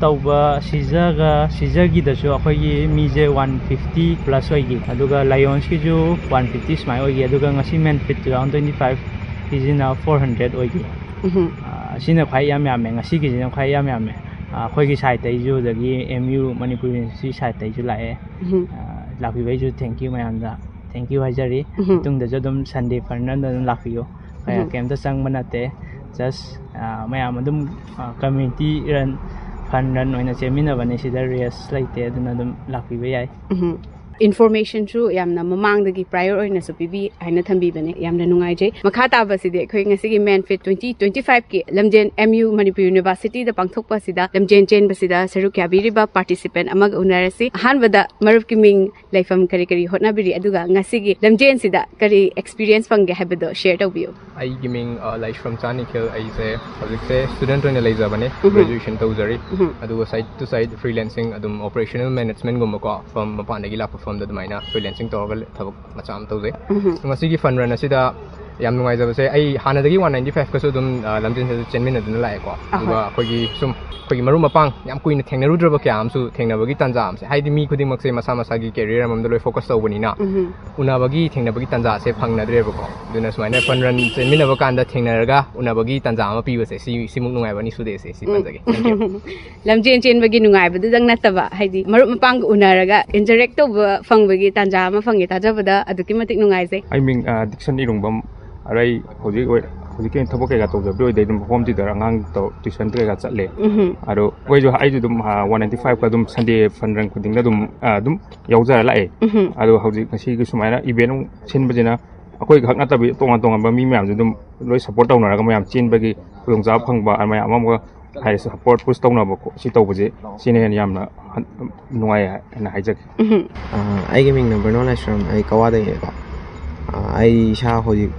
ꯇꯧꯕ ꯁꯤꯖꯒ ꯁꯤꯖꯒꯤꯗꯁꯨ ꯑꯩꯈꯣꯏꯒꯤ ꯃꯤꯁꯦ ꯋꯥꯟ ꯐꯤꯐꯇꯤ ꯄ꯭ꯂꯁ ꯑꯣꯏꯈꯤ, ꯑꯗꯨꯒ ꯂꯥꯏꯑꯣꯟꯁꯀꯤꯁꯨ ꯋꯥꯟ ꯐꯤꯐꯇꯤ ꯁꯨꯃꯥꯏꯅ ꯑꯣꯏꯈꯤ, ꯑꯗꯨꯒ ꯉꯁꯤ ꯃꯦꯟꯐꯤꯠ ꯇꯨ ꯊꯥꯎꯖꯟ ꯇ꯭ꯋꯦꯟꯇꯤ ꯐꯥꯏꯚꯀꯤꯁꯤꯅ ꯐꯣꯔ ꯍꯟꯗ꯭ꯔꯦꯠ ꯑꯣꯏꯈꯤ꯫ ꯎꯝ ꯑ, ꯑꯁꯤꯅ ꯈ꯭ꯋꯥꯏ ꯏꯌꯥꯝ ꯌꯥꯝꯃꯦ, ꯉꯁꯤꯒꯤꯁꯤꯅ ꯈ꯭ꯋꯥꯏ ꯏꯌꯥꯝ ꯌꯥꯝꯃꯦ꯫ ꯑ, ꯑꯩꯈꯣꯏꯒꯤ ꯁꯥꯏꯠꯇꯩꯁꯨ, ꯑꯗꯒꯤ ꯑꯦꯝ ꯌꯨ ꯃꯅꯤꯄꯨꯔ ꯌꯨꯅꯤꯚꯔꯁꯤꯇꯤ ꯁꯥꯏꯠꯇꯩꯁꯨ ꯂꯥꯛꯑꯦ꯫ ꯎꯝ ꯑ, ꯂꯥꯛꯄꯤꯕꯩꯁꯨ ꯊꯦꯡꯀ꯭ꯌꯨ ꯃꯌꯥꯝꯗ, ꯊꯦꯡꯀ꯭ꯌꯨ ꯍꯥꯏꯖꯔꯤ꯫ ꯎꯝ ꯃꯇꯨꯡꯗꯁꯨ ꯑꯗꯨꯝ ꯁꯟꯗꯦ ꯐꯟ ꯔꯟꯗ ꯑꯗꯨꯝ ꯂꯥꯛꯄꯤꯌꯨ꯫ ꯀꯌꯥ ꯎꯝ ꯀꯩꯝꯇ ꯆꯪꯕ ꯅꯠꯇꯦ, ꯖꯁ ꯃꯌꯥꯝ ꯑꯗꯨꯝ ꯀꯝꯃ꯭ꯌꯨꯅꯤꯇꯤ ꯔꯟ, ꯐꯟ ꯔꯟ ꯑꯣꯏꯅ ꯆꯦꯟꯃꯤꯟꯅꯕꯅꯤ꯫ ꯁꯤꯗ ꯔꯦꯁ ꯂꯩꯇꯦ, ꯑꯗꯨꯅ ꯑꯗꯨꯝ ꯂꯥꯛꯄꯤꯕ ꯌꯥꯏ꯫ ꯎꯝ ꯏꯟꯐꯣꯔꯃꯦꯁꯟꯁꯨ ꯌꯥꯝꯅ ꯃꯃꯥꯡꯗꯒꯤ ꯄ꯭ꯔꯥꯏꯌꯣꯔ ꯑꯣꯏꯅꯁꯨ ꯄꯤꯕꯤ ꯍꯥꯏꯅ ꯊꯝꯕꯤꯕꯅꯦ꯫ ꯌꯥꯝꯅ ꯅꯨꯡꯉꯥꯏꯖꯩ꯫ ꯃꯈꯥ ꯇꯥꯕꯁꯤꯗꯤ ꯑꯩꯈꯣꯏ ꯉꯁꯤꯒꯤ ꯃꯦꯟꯐꯤꯠ ꯇ꯭ꯋꯦꯟꯇꯤ ꯇ꯭ꯋꯦꯟꯇꯤ ꯐꯥꯏꯚꯀꯤ ꯂꯝꯖꯦꯟ ꯑꯦꯝ ꯌꯨ ꯃꯅꯤꯄꯨꯔ ꯌꯨꯅꯤꯚꯔꯁꯤꯇꯤꯗ ꯄꯥꯡꯊꯣꯛꯄꯁꯤꯗ ꯂꯝꯖꯦꯟ ꯆꯦꯟꯕꯁꯤꯗ ꯁꯔꯨꯛ ꯌꯥꯕꯤꯔꯤꯕ ꯄꯥꯔꯇꯤꯁꯤꯄꯦꯟ ꯑꯃꯒ ꯎꯅꯔꯁꯤ꯫ ꯑꯍꯥꯟꯕꯗ ꯃꯔꯨꯞꯀꯤ ꯃꯤꯡ, ꯂꯩꯐꯝ, ꯀꯔꯤ ꯀꯔꯤ ꯍꯣꯠꯅꯕꯤꯔꯤ, ꯑꯗꯨꯒ ꯉꯁꯤꯒꯤ ꯂꯝꯖꯦꯟꯁꯤꯗ ꯀꯔꯤ ꯑꯦꯛꯁꯄꯤꯔꯤꯌꯦꯟꯁ ꯐꯪꯒꯦ ꯍꯥꯏꯕꯗꯣ ꯁꯤꯌꯔ ꯇꯧꯕꯤꯌꯨ꯫ ꯑꯩꯒꯤ ꯃꯤꯡ ꯑ, ꯂꯥꯏꯁ꯭ꯔꯝꯆꯥ ꯅꯤꯈꯤꯜ꯫ ꯑꯩꯁꯦ ꯍꯧꯖꯤꯛꯁꯦ ꯁ꯭ꯇꯨꯗꯦꯟꯠ ꯑꯣꯏꯅ ꯂꯩꯖꯕꯅꯦ꯫ ꯎꯝ꯫ ꯒ꯭ꯔꯦꯖꯨꯑꯦꯁꯟ ꯇꯧꯖꯔꯤ꯫ ꯎꯝ꯫ ꯑꯗꯨꯒ ꯁꯥꯏꯠ ꯇꯨ ꯁꯥꯏꯠ ꯐ꯭ꯔꯤꯂꯦꯟꯁꯤꯡ, ꯑꯗꯨꯝ ꯑꯣꯄꯔꯦꯁꯅꯦꯜ ꯃꯦꯅꯦꯖꯃꯦꯟꯠꯒꯨꯝꯕꯀꯣ, ꯐꯔꯝ ꯃꯄꯥꯟꯗꯒꯤ ꯂꯥꯛꯄ ꯐꯔꯝꯗ ꯑꯗꯨꯃꯥꯏꯅ ꯐ꯭ꯔꯤꯂꯦꯟꯁꯤꯡ ꯇꯧꯔꯒ ꯊꯕꯛ ꯃꯆꯥ ꯑꯃ ꯇꯧꯖꯩ꯫ ꯎꯝ꯫ ꯉꯁꯤꯒꯤ ꯐꯟ ꯔꯟ ꯑꯁꯤꯗ ꯌꯥꯝ ꯅꯨꯡꯉꯥꯏꯖꯕꯁꯦ, ꯑꯩ ꯍꯥꯟꯅꯗꯒꯤ ꯋꯥꯟ ꯅꯥꯏꯟꯇꯤ ꯐꯥꯏꯚꯀꯁꯨ ꯑꯗꯨꯝ ꯑ, ꯂꯝꯖꯦꯟꯁꯤꯗ ꯆꯦꯟꯃꯤꯟꯅꯗꯨꯅ ꯂꯥꯛꯑꯦꯀꯣ꯫ ꯑꯗꯨꯒ ꯑꯍꯣꯏ꯫ ꯑꯩꯈꯣꯏꯒꯤ ꯁꯨꯝ ꯑꯩꯈꯣꯏꯒꯤ ꯃꯔꯨꯞ ꯃꯄꯥꯡ ꯌꯥꯝ ꯀꯨꯏꯅ ꯊꯦꯡꯅꯔꯨꯗ꯭ꯔꯕ ꯀꯌꯥ ꯑꯃꯁꯨ ꯊꯦꯡꯅꯕꯒꯤ ꯇꯥꯟꯖꯥ ꯑꯃꯁꯦ, ꯍꯥꯏꯗꯤ ꯃꯤ ꯈꯨꯗꯤꯡꯃꯛꯁꯦ ꯃꯁꯥ ꯃꯁꯥꯒꯤ ꯀꯦꯔꯤꯌꯔ ꯑꯃꯃꯝꯗ ꯂꯣꯏ ꯐꯣꯀꯁ ꯇꯧꯕꯅꯤꯅ, ꯎꯝ꯫ ꯎꯅꯕꯒꯤ ꯊꯦꯡꯅꯕꯒꯤ ꯇꯥꯟꯖꯥꯁꯦ ꯐꯪꯅꯗ꯭ꯔꯦꯕꯀꯣ꯫ ꯑꯗꯨꯅ ꯁꯨꯃꯥꯏꯅ ꯐꯟ ꯔꯟ ꯆꯦꯟꯃꯤꯟꯅꯕ ꯀꯥꯟꯗ ꯊꯦꯡꯅꯔꯒ ꯎꯅꯕꯒꯤ ꯇꯥꯟꯖꯥ ꯑꯃ ꯄꯤꯕꯁꯦ, ꯁꯤ ꯁꯤꯃꯨꯛ ꯅꯨꯡꯉꯥꯏꯕ ꯑꯅꯤ ꯁꯨꯗꯦ ꯁꯦ, ꯁꯤ ꯄꯟꯖꯒꯦ꯫ Thank you꯫ ꯂꯝꯖꯦꯟ ꯆꯦꯟꯕꯒꯤ ꯅꯨꯡꯉꯥꯏꯕꯗꯨꯗꯪ ꯅꯠꯇꯕ, ꯍꯥꯏꯗꯤ ꯃꯔꯨꯞ ꯃꯄꯥꯡꯒ ꯎꯅꯔꯒ ꯏꯟꯇꯔꯦꯛ ꯇꯧꯕ ꯐꯪꯕꯒꯤ ꯇꯥꯟꯖꯥ ꯑꯃ ꯐꯪꯉꯦ, ꯊꯥꯖꯕꯗ ꯑꯗꯨꯛꯀꯤ ꯃꯇꯤꯛ ꯅꯨꯡꯉꯥꯏꯖꯩ꯫ ꯑꯩ ꯃꯤꯡ ꯑ, ꯗꯤꯛꯁꯟ ꯏꯔꯨꯡꯕꯝ ꯑꯔꯩ꯫ ꯍꯧꯖꯤꯛ ꯑꯣꯏ-, ꯍꯧꯖꯤꯛꯀꯤ ꯊꯕꯛ ꯀꯩꯀꯥ ꯇꯧꯖꯕꯗꯤ ꯑꯣꯏꯗꯦ, ꯑꯗꯨꯝ ꯍꯣꯝ ꯇ꯭ꯌꯨꯇꯔ ꯑꯉꯥꯡ ꯇꯧ ꯇ꯭ꯌꯨꯁꯟ ꯀꯩꯀꯥ ꯆꯠꯂꯦ꯫ ꯎꯝ ꯑꯗꯣ ꯑꯩꯁꯨ ꯑꯩꯁꯨ ꯑꯗꯨꯝ ꯋꯥꯟ ꯅꯥꯏꯟꯇꯤ ꯐꯥꯏꯚꯀ ꯑꯗꯨꯝ ꯁꯟꯗꯦ ꯐꯟ ꯔꯟ ꯈꯨꯗꯤꯡꯗ ꯑꯗꯨꯝ ꯑ, ꯑꯗꯨꯝ ꯌꯥꯎꯖꯔ ꯂꯥꯛꯑꯦ꯫ ꯎꯝ ꯑꯗꯣ ꯍꯧꯖꯤꯛ ꯉꯁꯤꯒꯤ ꯁꯨꯃꯥꯏꯅ ꯏꯚꯦꯟ ꯑꯃꯨꯛ ꯁꯤꯟꯕꯁꯤꯅ ꯑꯩꯈꯣꯏ ꯈꯛ ꯅꯠꯇꯕꯤ ꯇꯣꯉꯥꯟ ꯇꯣꯉꯥꯟꯕ ꯃꯤ ꯃꯌꯥꯝꯁꯨ ꯑꯗꯨꯝ ꯂꯣꯏ ꯁꯞꯄꯣꯔꯠ ꯇꯧꯅꯔꯒ ꯃꯌꯥꯝ ꯆꯦꯟꯕꯒꯤ ꯈꯨꯗꯣꯡꯆꯥꯕ ꯐꯪꯕ, ꯃꯌꯥꯝ ꯑꯃ ꯑꯃꯒ ꯍꯥꯏꯗꯤ ꯁꯞꯄꯣꯔꯠ ꯄꯨꯁ ꯇꯧꯅꯕ ꯈꯣ- ꯁꯤ ꯇꯧꯕꯁꯦ ꯁꯤꯅ ꯍꯦꯟꯅ ꯌꯥꯝꯅ ꯍꯟ- ꯅꯨꯡꯉꯥꯏ ꯍꯥꯏꯅ ꯍꯥꯏꯖꯒꯦ꯫ ꯎꯝ ꯑꯥ, ꯑꯩꯒꯤ ꯃꯤꯡꯅ ꯕ꯭ꯔꯅꯣꯟ ꯂꯥꯏꯁ꯭ꯔꯝ, ꯑꯩ ꯀꯋꯥꯗꯒꯤꯅꯦꯕ꯫ ꯑꯥ, ꯑꯩ ꯏꯁꯥ ꯍꯧꯖꯤꯛ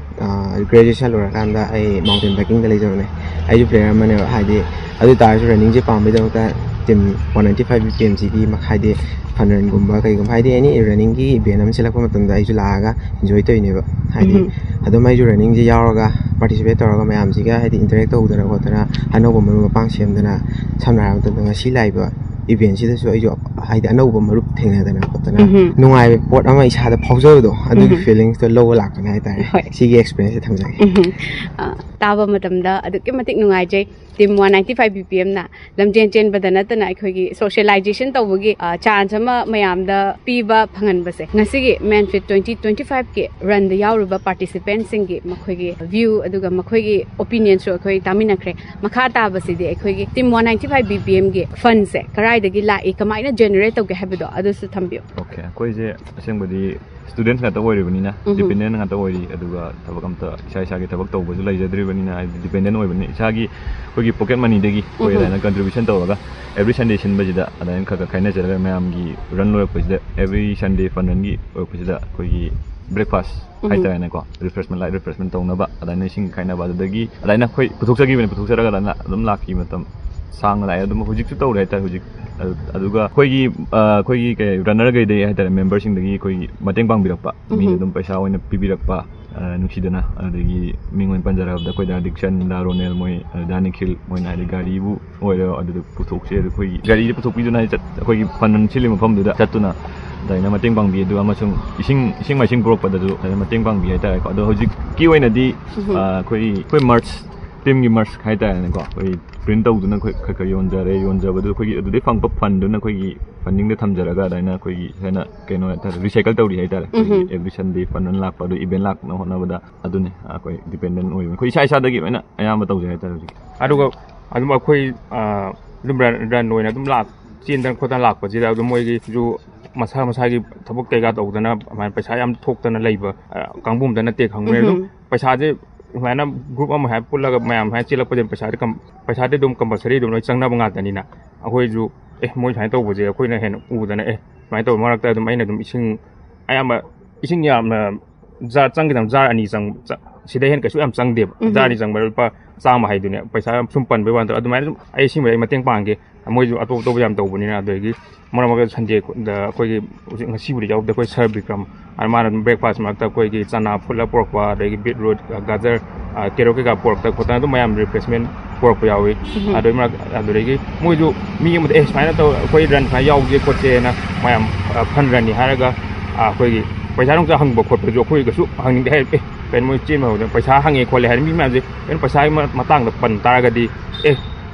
ꯒ꯭ꯔꯦꯖꯨꯑꯦꯁꯟ ꯂꯣꯏꯔꯀꯥꯟꯗ ꯑꯩ ꯃꯥꯎꯟꯇꯦꯟ ꯕꯥꯏꯀꯤꯡꯗ ꯂꯩꯖꯕꯅꯦ꯫ ꯑꯩꯁꯨ ꯄ꯭ꯂꯦꯌꯔ ꯑꯃꯅꯦꯕ, ꯍꯥꯏꯗꯤ ꯑꯗꯨ ꯑꯣꯏ ꯇꯥꯔꯁꯨ ꯔꯟꯅꯤꯡꯁꯦ ꯄꯥꯝꯕꯩꯗꯃꯛꯇ team one ninety five B P M ꯁꯤꯒꯤ ꯍꯥꯏꯗꯤ ꯐꯟ ꯔꯟꯒꯨꯝꯕ ꯀꯩꯒꯨꯝꯕ ꯍꯥꯏꯗꯤ ꯑꯦꯅꯤ ꯔꯟꯅꯤꯡꯒꯤ ꯏꯚꯦꯟ ꯑꯃ ꯁꯤꯜꯂꯛꯄ ꯃꯇꯝꯗ ꯑꯩꯁꯨ ꯂꯥꯛꯑꯒ ꯏꯟꯖꯣꯏ ꯇꯧꯔꯤꯅꯦꯕ꯫ ꯍꯥꯏꯗꯤ ꯎꯝ꯫ ꯑꯗꯨꯝ ꯑꯩꯁꯨ ꯔꯟꯅꯤꯡꯁꯦ ꯌꯥꯎꯔꯒ ꯄꯥꯔꯇꯤꯁꯤꯄꯦꯠ ꯇꯧꯔꯒ ꯃꯌꯥꯝꯁꯤꯒ ꯍꯥꯏꯗꯤ ꯏꯟꯇꯔꯦꯛ ꯇꯧꯗꯅ ꯈꯣꯠꯇꯅ ꯑꯅꯧꯕ ꯃꯔꯨꯞ ꯃꯄꯥꯡ ꯁꯦꯝꯗꯅ, ꯁꯝꯅ ꯍꯥꯏꯔꯕ ꯃꯇꯝꯗ ꯉꯁꯤ ꯂꯥꯛꯏꯕ ꯏꯚꯦꯟꯁꯤꯗꯁꯨ ꯑꯩꯁꯨ ꯍꯥꯏꯗꯤ ꯑꯅꯧꯕ ꯃꯔꯨꯞ ꯊꯦꯡꯅꯗꯅ ꯈꯣꯠꯇꯅ ꯎꯝ꯫ ꯅꯨꯡꯉꯥꯏꯕ ꯄꯣꯠ ꯑꯃ ꯏꯁꯥꯗ ꯐꯥꯎꯖꯕꯗꯣ ꯑꯗꯨꯒꯤ ꯎꯝ꯫ ꯐꯤꯂꯤꯡꯁꯇꯣ ꯂꯧꯕ ꯂꯥꯛꯄꯅꯦ ꯍꯥꯏꯇꯥꯔꯦ꯫ ꯍꯣꯏ꯫ ꯁꯤꯒꯤ ꯑꯦꯛꯁꯄꯤꯔꯤꯌꯦꯟꯁꯁꯦ ꯊꯝꯖꯒꯦ꯫ ꯎꯝ꯫ ꯑ, ꯇꯥꯕ ꯃꯇꯝꯗ ꯑꯗꯨꯛꯀꯤ ꯃꯇꯤꯛ ꯅꯨꯡꯉꯥꯏꯖꯩ꯫ Team one ninety five B P ꯑꯦꯝꯅ ꯂꯝꯖꯦꯟ ꯆꯦꯟꯕꯗ ꯅꯠꯇꯅ ꯑꯩꯈꯣꯏꯒꯤ ꯁꯣꯁꯤꯌꯦꯂꯥꯏꯖꯦꯁꯟ ꯇꯧꯕꯒꯤ, ꯑ, ꯆꯥꯟꯁ ꯑꯃ ꯃꯌꯥꯝꯗ ꯄꯤꯕ ꯐꯪꯍꯟꯕꯁꯦ꯫ ꯉꯁꯤꯒꯤ ꯃꯦꯟꯐꯤꯠ ꯇ꯭ꯋꯦꯟꯇꯤ ꯇ꯭ꯋꯦꯟꯇꯤ ꯐꯥꯏꯚꯀꯤ ꯔꯟꯗ ꯌꯥꯎꯔꯤꯕ ꯄꯥꯔꯇꯤꯁꯤꯄꯦꯟꯁꯤꯡꯒꯤ ꯃꯈꯣꯏꯒꯤ ꯚ꯭ꯌꯨ ꯑꯗꯨꯒ ꯃꯈꯣꯏꯒꯤ ꯑꯣꯄꯤꯅꯤꯌꯟꯁꯨ ꯑꯩꯈꯣꯏ ꯇꯥꯃꯤꯟꯅꯈ꯭ꯔꯦ꯫ ꯃꯈꯥ ꯇꯥꯕꯁꯤꯗꯤ ꯑꯩꯈꯣꯏꯒꯤ team one ninety five B P ꯑꯦꯝꯒꯤ ꯐꯟꯁꯦ ꯀꯗꯥꯏꯗꯒꯤ ꯂꯥꯛꯏ, ꯀꯃꯥꯏꯅ ꯖꯦꯅꯦꯔꯦꯠ ꯇꯧꯒꯦ ꯍꯥꯏꯕꯗꯣ ꯑꯗꯨꯁꯨ ꯊꯝꯕꯤꯌꯨ꯫ ꯑꯣꯀꯦ, ꯑꯩꯈꯣꯏꯁꯦ ꯑꯁꯦꯡꯕꯗꯤ ꯁ꯭ꯇꯨꯗꯦꯟꯠꯁ ꯉꯥꯛꯇ ꯑꯣꯏꯔꯤꯕꯅꯤꯅ, ꯎꯝꯍꯨꯝ꯫ ꯗꯤꯄꯦꯟꯗꯦꯟ ꯉꯥꯛꯇ ꯑꯣꯏꯔꯤ꯫ ꯑꯗꯨꯒ ꯊꯕꯛ ꯑꯝꯇ ꯏꯁꯥ ꯏꯁꯥꯒꯤ ꯊꯕꯛ ꯇꯧꯕꯁꯨ ꯂꯩꯖꯗ꯭ꯔꯤꯕꯅꯤꯅ, ꯍꯥꯏꯗꯤ ꯗꯤꯄꯦꯟꯗꯦꯟ ꯑꯣꯏꯕꯅꯤ꯫ ꯏꯁꯥꯒꯤ ꯑꯩꯈꯣꯏꯒꯤ ꯄꯣꯀꯦꯠ ꯃꯅꯤꯗꯒꯤ ꯑꯩꯈꯣꯏ ꯎꯝꯍꯨꯝ꯫ ꯑꯗꯨꯃꯥꯏꯅ ꯀꯟꯇ꯭ꯔꯤꯕ꯭ꯌꯨꯁꯟ ꯇꯧꯔꯒ ꯑꯦꯕ꯭ꯔꯤ ꯁꯟꯗꯦ ꯁꯤꯟꯕꯁꯤꯗ ꯑꯗꯨꯃꯥꯏꯅ ꯈꯔ ꯈꯔ ꯈꯥꯏꯅꯖꯔꯒ ꯃꯌꯥꯝꯒꯤ ꯔꯟ ꯂꯣꯏꯔꯛꯄꯁꯤꯗ, ꯑꯦꯕ꯭ꯔꯤ ꯁꯟꯗꯦ ꯐꯟ ꯔꯟꯒꯤ ꯑꯣꯏꯔꯛꯄꯁꯤꯗ ꯑꯩꯈꯣꯏꯒꯤ ꯕ꯭ꯔꯦꯛꯐꯥꯁ ꯎꯝꯍꯨꯝ꯫ ꯍꯥꯏꯇꯥꯔꯦꯅꯦꯀꯣ, ꯔꯤꯐ꯭ꯔꯦꯁꯃꯦꯟ, ꯂꯥꯏꯠ ꯔꯤꯐ꯭ꯔꯦꯁꯃꯦꯟ ꯇꯧꯅꯕ ꯑꯗꯨꯃꯥꯏꯅ ꯏꯁꯤꯡ ꯈꯥꯏꯅꯕ, ꯑꯗꯨꯗꯒꯤ ꯑꯗꯨꯃꯥꯏꯅ ꯑꯩꯈꯣꯏ ꯄꯨꯊꯣꯛꯆꯈꯤꯕꯅꯤ꯫ ꯄꯨꯊꯣꯛꯆꯔꯒ ꯑꯗꯨꯃꯥꯏꯅ ꯑꯗꯨꯝ ꯂꯥꯛꯈꯤ꯫ ꯃꯇꯝ ꯁꯥꯡꯅ ꯂꯥꯛꯑꯦ꯫ ꯑꯗꯨꯝ ꯍꯧꯖꯤꯛꯁꯨ ꯇꯧꯔꯤ ꯍꯥꯏꯇꯥꯔꯦ꯫ ꯍꯧꯖꯤꯛ ꯑꯗꯨ- ꯑꯗꯨꯒ ꯑꯩꯈꯣꯏꯒꯤ ꯑ, ꯑꯩꯈꯣꯏꯒꯤ ꯀꯩ ꯔꯟꯅꯔꯈꯩꯗꯒꯤ ꯍꯥꯏꯇꯥꯔꯦ, ꯃꯦꯝꯕꯔꯁꯤꯡꯗꯒꯤ ꯑꯩꯈꯣꯏꯒꯤ ꯃꯇꯦꯡ ꯄꯥꯡꯕꯤꯔꯛꯄ, ꯃꯤꯅ ꯎꯝꯍꯨꯝ꯫ ꯑꯗꯨꯝ ꯄꯩꯁꯥ ꯑꯣꯏꯅ ꯄꯤꯕꯤꯔꯛꯄ, ꯑ, ꯅꯨꯡꯁꯤꯗꯅ꯫ ꯑꯗꯨꯗꯒꯤ ꯃꯤꯡ ꯑꯣꯏꯅ ꯄꯟꯖꯔꯕꯗ ꯑꯩꯈꯣꯏꯗ ꯗꯤꯛꯁꯟ, ꯗꯥ ꯔꯣꯅꯦꯜ ꯃꯣꯏ, ꯑꯗ ꯗꯥ ꯅꯤꯈꯤꯜ ꯃꯣꯏꯅ ꯍꯥꯏꯗꯤ ꯒꯥꯔꯤꯕꯨ ꯑꯣꯏꯔꯣ, ꯑꯗꯨꯗ ꯄꯨꯊꯣꯛꯁꯦ꯫ ꯑꯗꯨ ꯑꯩꯈꯣꯏꯒꯤ ꯒꯥꯔꯤꯁꯦ ꯄꯨꯊꯣꯛꯄꯤꯗꯨꯅ ꯍꯥꯏꯗꯤ ꯆꯠ- ꯑꯩꯈꯣꯏꯒꯤ ꯐꯟ ꯁꯤꯜꯂꯤ ꯃꯐꯝꯗꯨꯗ ꯆꯠꯇꯨꯅ ꯑꯗꯨꯃꯥꯏꯅ ꯃꯇꯦꯡ ꯄꯥꯡꯕꯤ꯫ ꯑꯗꯨꯒ ꯑꯃꯁꯨꯡ ꯏꯁꯤꯡ ꯏꯁꯤꯡ ꯃꯥꯏꯁꯤꯡ ꯄꯨꯔꯛꯄꯗꯁꯨ ꯑꯗꯨꯃꯥꯏꯅ ꯃꯇꯦꯡ ꯄꯥꯡꯕꯤ ꯍꯥꯏꯇꯥꯔꯦꯀꯣ꯫ ꯑꯗꯣ ꯍꯧꯖꯤꯛꯀꯤ ꯑꯣꯏꯅꯗꯤ ꯎꯝꯍꯨꯝ꯫ ꯑ, ꯑꯩꯈꯣꯏ ꯑꯩꯈꯣꯏ ꯃꯔꯆ ꯇꯤꯝꯒꯤ ꯃꯔꯁ ꯍꯥꯏꯇꯥꯔꯦꯅꯦꯀꯣ, ꯑꯩꯈꯣꯏ ꯄ꯭ꯔꯤꯟꯠ ꯇꯧꯗꯨꯅ ꯑꯩꯈꯣꯏ ꯈꯔ ꯈꯔ ꯌꯣꯟꯖꯔꯦ꯫ ꯌꯣꯟꯖꯕꯗꯨ ꯑꯩꯈꯣꯏꯒꯤ ꯑꯗꯨꯗꯩ ꯐꯪꯕ ꯐꯟꯗꯨꯅ ꯑꯩꯈꯣꯏꯒꯤ ꯐꯟꯗꯤꯡꯗ ꯊꯝꯖꯔꯒ ꯑꯗꯨꯃꯥꯏꯅ ꯑꯩꯈꯣꯏꯒꯤ ꯍꯦꯟꯅ ꯀꯩꯅꯣ ꯍꯥꯏꯇꯥꯔꯦ, ꯔꯤꯁꯥꯏꯀꯜ ꯇꯧꯔꯤ ꯍꯥꯏꯇꯥꯔꯦ꯫ ꯑꯩꯈꯣꯏꯒꯤ ꯎꯝꯍꯨꯝ꯫ ꯑꯦꯕ꯭ꯔꯤ ꯁꯟꯗꯦ ꯐꯟ ꯑꯣꯏꯅ ꯂꯥꯛꯄ ꯑꯗꯨ ꯏꯚꯦꯟꯠ ꯂꯥꯛꯅꯕ ꯍꯣꯠꯅꯕꯗ ꯑꯗꯨꯅꯤ ꯑꯩꯈꯣꯏ ꯗꯤꯄꯦꯟꯗꯦꯟ ꯑꯣꯏꯕ꯫ ꯑꯩꯈꯣꯏ ꯏꯁꯥ ꯏꯁꯥꯗꯒꯤ ꯂꯣꯏꯅ ꯑꯌꯥꯝꯕ ꯇꯧꯖꯩ ꯍꯥꯏꯇꯥꯔꯦ ꯍꯧꯖꯤꯛ꯫ ꯑꯗꯨꯒ ꯑꯗꯨꯝ ꯑꯩꯈꯣꯏ ꯑꯗꯨꯝ ꯔꯟ ꯔꯟ ꯑꯣꯏꯅ ꯑꯗꯨꯝ ꯂꯥꯛ ꯆꯦꯟꯗꯅ ꯈꯣꯠꯇꯅ ꯂꯥꯛꯄꯁꯤꯗ ꯑꯗꯨꯝ ꯃꯣꯏꯒꯤꯁꯨ ꯃꯁꯥ ꯃꯁꯥꯒꯤ ꯊꯕꯛ ꯀꯩꯀꯥ ꯇꯧꯗꯅ ꯑꯗꯨꯃꯥꯏꯅ ꯄꯩꯁꯥ ꯌꯥꯝ ꯊꯣꯛꯇꯅ ꯂꯩꯕ ꯀꯥꯡꯕꯨ ꯑꯝꯇ ꯅꯠꯇꯦ, ꯈꯪꯕꯅꯦ꯫ ꯑꯗꯨꯝ ꯎꯝꯍꯨꯝ꯫ ꯄꯩꯁꯥꯁꯦ ꯁꯨꯃꯥꯏꯅ ꯒ꯭ꯔꯨꯞ ꯑꯃ ꯍꯥꯏ ꯄꯨꯜꯂꯒ ꯃꯌꯥꯝ ꯁꯨꯃꯥꯏꯅ ꯆꯦꯜꯂꯛꯄꯁꯦ ꯄꯩꯁꯥꯗꯤ ꯀꯝ- ꯄꯩꯁꯥꯗꯤ ꯑꯗꯨꯝ ꯀꯝꯄꯜꯁꯔꯤ ꯑꯗꯨꯝ ꯂꯣꯏ ꯆꯪꯅꯕ ꯉꯥꯛꯇꯅꯤꯅ, ꯑꯩꯈꯣꯏꯁꯨ ꯑꯦ ꯃꯣꯏ ꯁꯨꯃꯥꯏꯅ ꯇꯧꯕꯁꯦ ꯑꯩꯈꯣꯏꯅ ꯍꯦꯟꯅ ꯎꯗꯅ ꯑꯦ ꯁꯨꯃꯥꯏꯅ ꯇꯧꯕ ꯃꯔꯛꯇ ꯑꯗꯨꯝ ꯑꯩꯅ ꯑꯗꯨꯝ ꯏꯁꯤꯡ ꯑꯌꯥꯝꯕ ꯏꯁꯤꯡ ꯌꯥꯝꯅ ꯖꯥꯔ ꯆꯪꯒꯗꯕ ꯖꯥꯔ ꯑꯅꯤ ꯆꯪ ꯆ- ꯁꯤꯗꯩ ꯍꯦꯟꯅ ꯀꯩꯁꯨ ꯌꯥꯝ ꯆꯪꯗꯦꯕ꯫ ꯎꯝꯍꯨꯝ꯫ ꯖꯥꯔ ꯑꯅꯤ ꯆꯪꯕꯗ ꯂꯨꯄꯥ ꯆꯥꯝꯃ ꯍꯥꯏꯗꯨꯅꯦ꯫ ꯄꯩꯁꯥ ꯁꯨꯝ ꯄꯟꯕꯩ ꯋꯥꯅꯤ, ꯑꯗꯨꯃꯥꯏꯅ ꯁꯨꯝ ꯑꯩ ꯁꯤꯃꯗꯤ ꯑꯩ ꯃꯇꯦꯡ ꯄꯥꯡꯒꯦ꯫ ꯃꯣꯏꯁꯨ ꯑꯇꯣꯞ ꯑꯇꯣꯞꯄ ꯌꯥꯝ ꯇꯧꯕꯅꯤꯅ꯫ ꯑꯗꯒꯤ ꯃꯔꯛ ꯃꯔꯛꯇ ꯁꯟꯗꯦꯗ ꯑꯩꯈꯣꯏꯒꯤ ꯍꯧꯖꯤꯛ ꯉꯁꯤꯕꯨꯗꯤ ꯌꯥꯎꯗꯦ, ꯑꯩꯈꯣꯏ ꯁꯔ ꯕꯤꯀ꯭ꯔꯝ ꯑꯗ ꯃꯥꯅ ꯑꯗꯨꯝ ꯕ꯭ꯔꯦꯛꯐꯥꯁ ꯃꯔꯛꯇ ꯑꯩꯈꯣꯏꯒꯤ ꯆꯅꯥ ꯐꯨꯠꯂ ꯄꯨꯔꯛꯄ, ꯑꯗꯒꯤ ꯕꯤꯠꯔꯨꯠ, ꯒꯖꯔ, ꯀꯦꯔꯣꯠ ꯀꯩꯀꯥ ꯄꯨꯔꯛꯇ ꯈꯣꯠꯇꯅ ꯑꯗꯨꯝ ꯃꯌꯥꯝ ꯔꯤꯐ꯭ꯔꯦꯁꯃꯦꯟ ꯄꯨꯔꯛꯄ ꯌꯥꯎꯏ꯫ ꯎꯝ꯫ ꯑꯗꯨꯒꯤ ꯃꯔꯛ ꯑꯗꯨꯗꯒꯤ ꯃꯣꯏꯁꯨ ꯃꯤ ꯑꯃꯗ ꯑꯦ ꯁꯨꯃꯥꯏꯅ ꯇꯧ, ꯑꯩꯈꯣꯏ ꯔꯟ ꯁꯨꯃꯥꯏꯅ ꯌꯥꯎꯒꯦ ꯈꯣꯠꯁꯦꯅ ꯃꯌꯥꯝ ꯐꯟ ꯔꯟꯅꯤ ꯍꯥꯏꯔꯒ ꯑꯩꯈꯣꯏꯒꯤ ꯄꯩꯁꯥ ꯅꯨꯡꯁꯥ ꯍꯪꯕ ꯈꯣꯠꯄꯁꯨ ꯑꯩꯈꯣꯏ ꯀꯩꯁꯨ ꯍꯪꯅꯤꯡꯗꯦ꯫ ꯍꯥꯏ ꯑꯦ ꯀꯩꯅꯣ ꯃꯣꯏ ꯆꯦꯟꯕ ꯍꯧꯗꯅ ꯄꯩꯁꯥ ꯍꯪꯉꯦ ꯈꯣꯠꯂꯦ ꯍꯥꯏꯅ ꯃꯤ ꯃꯌꯥꯝꯁꯦ ꯀꯩꯅꯣ ꯄꯩꯁꯥꯒꯤ ꯃ- ꯃꯇꯥꯡꯗ ꯄꯟ ꯇꯥꯔꯒꯗꯤ ꯑꯦ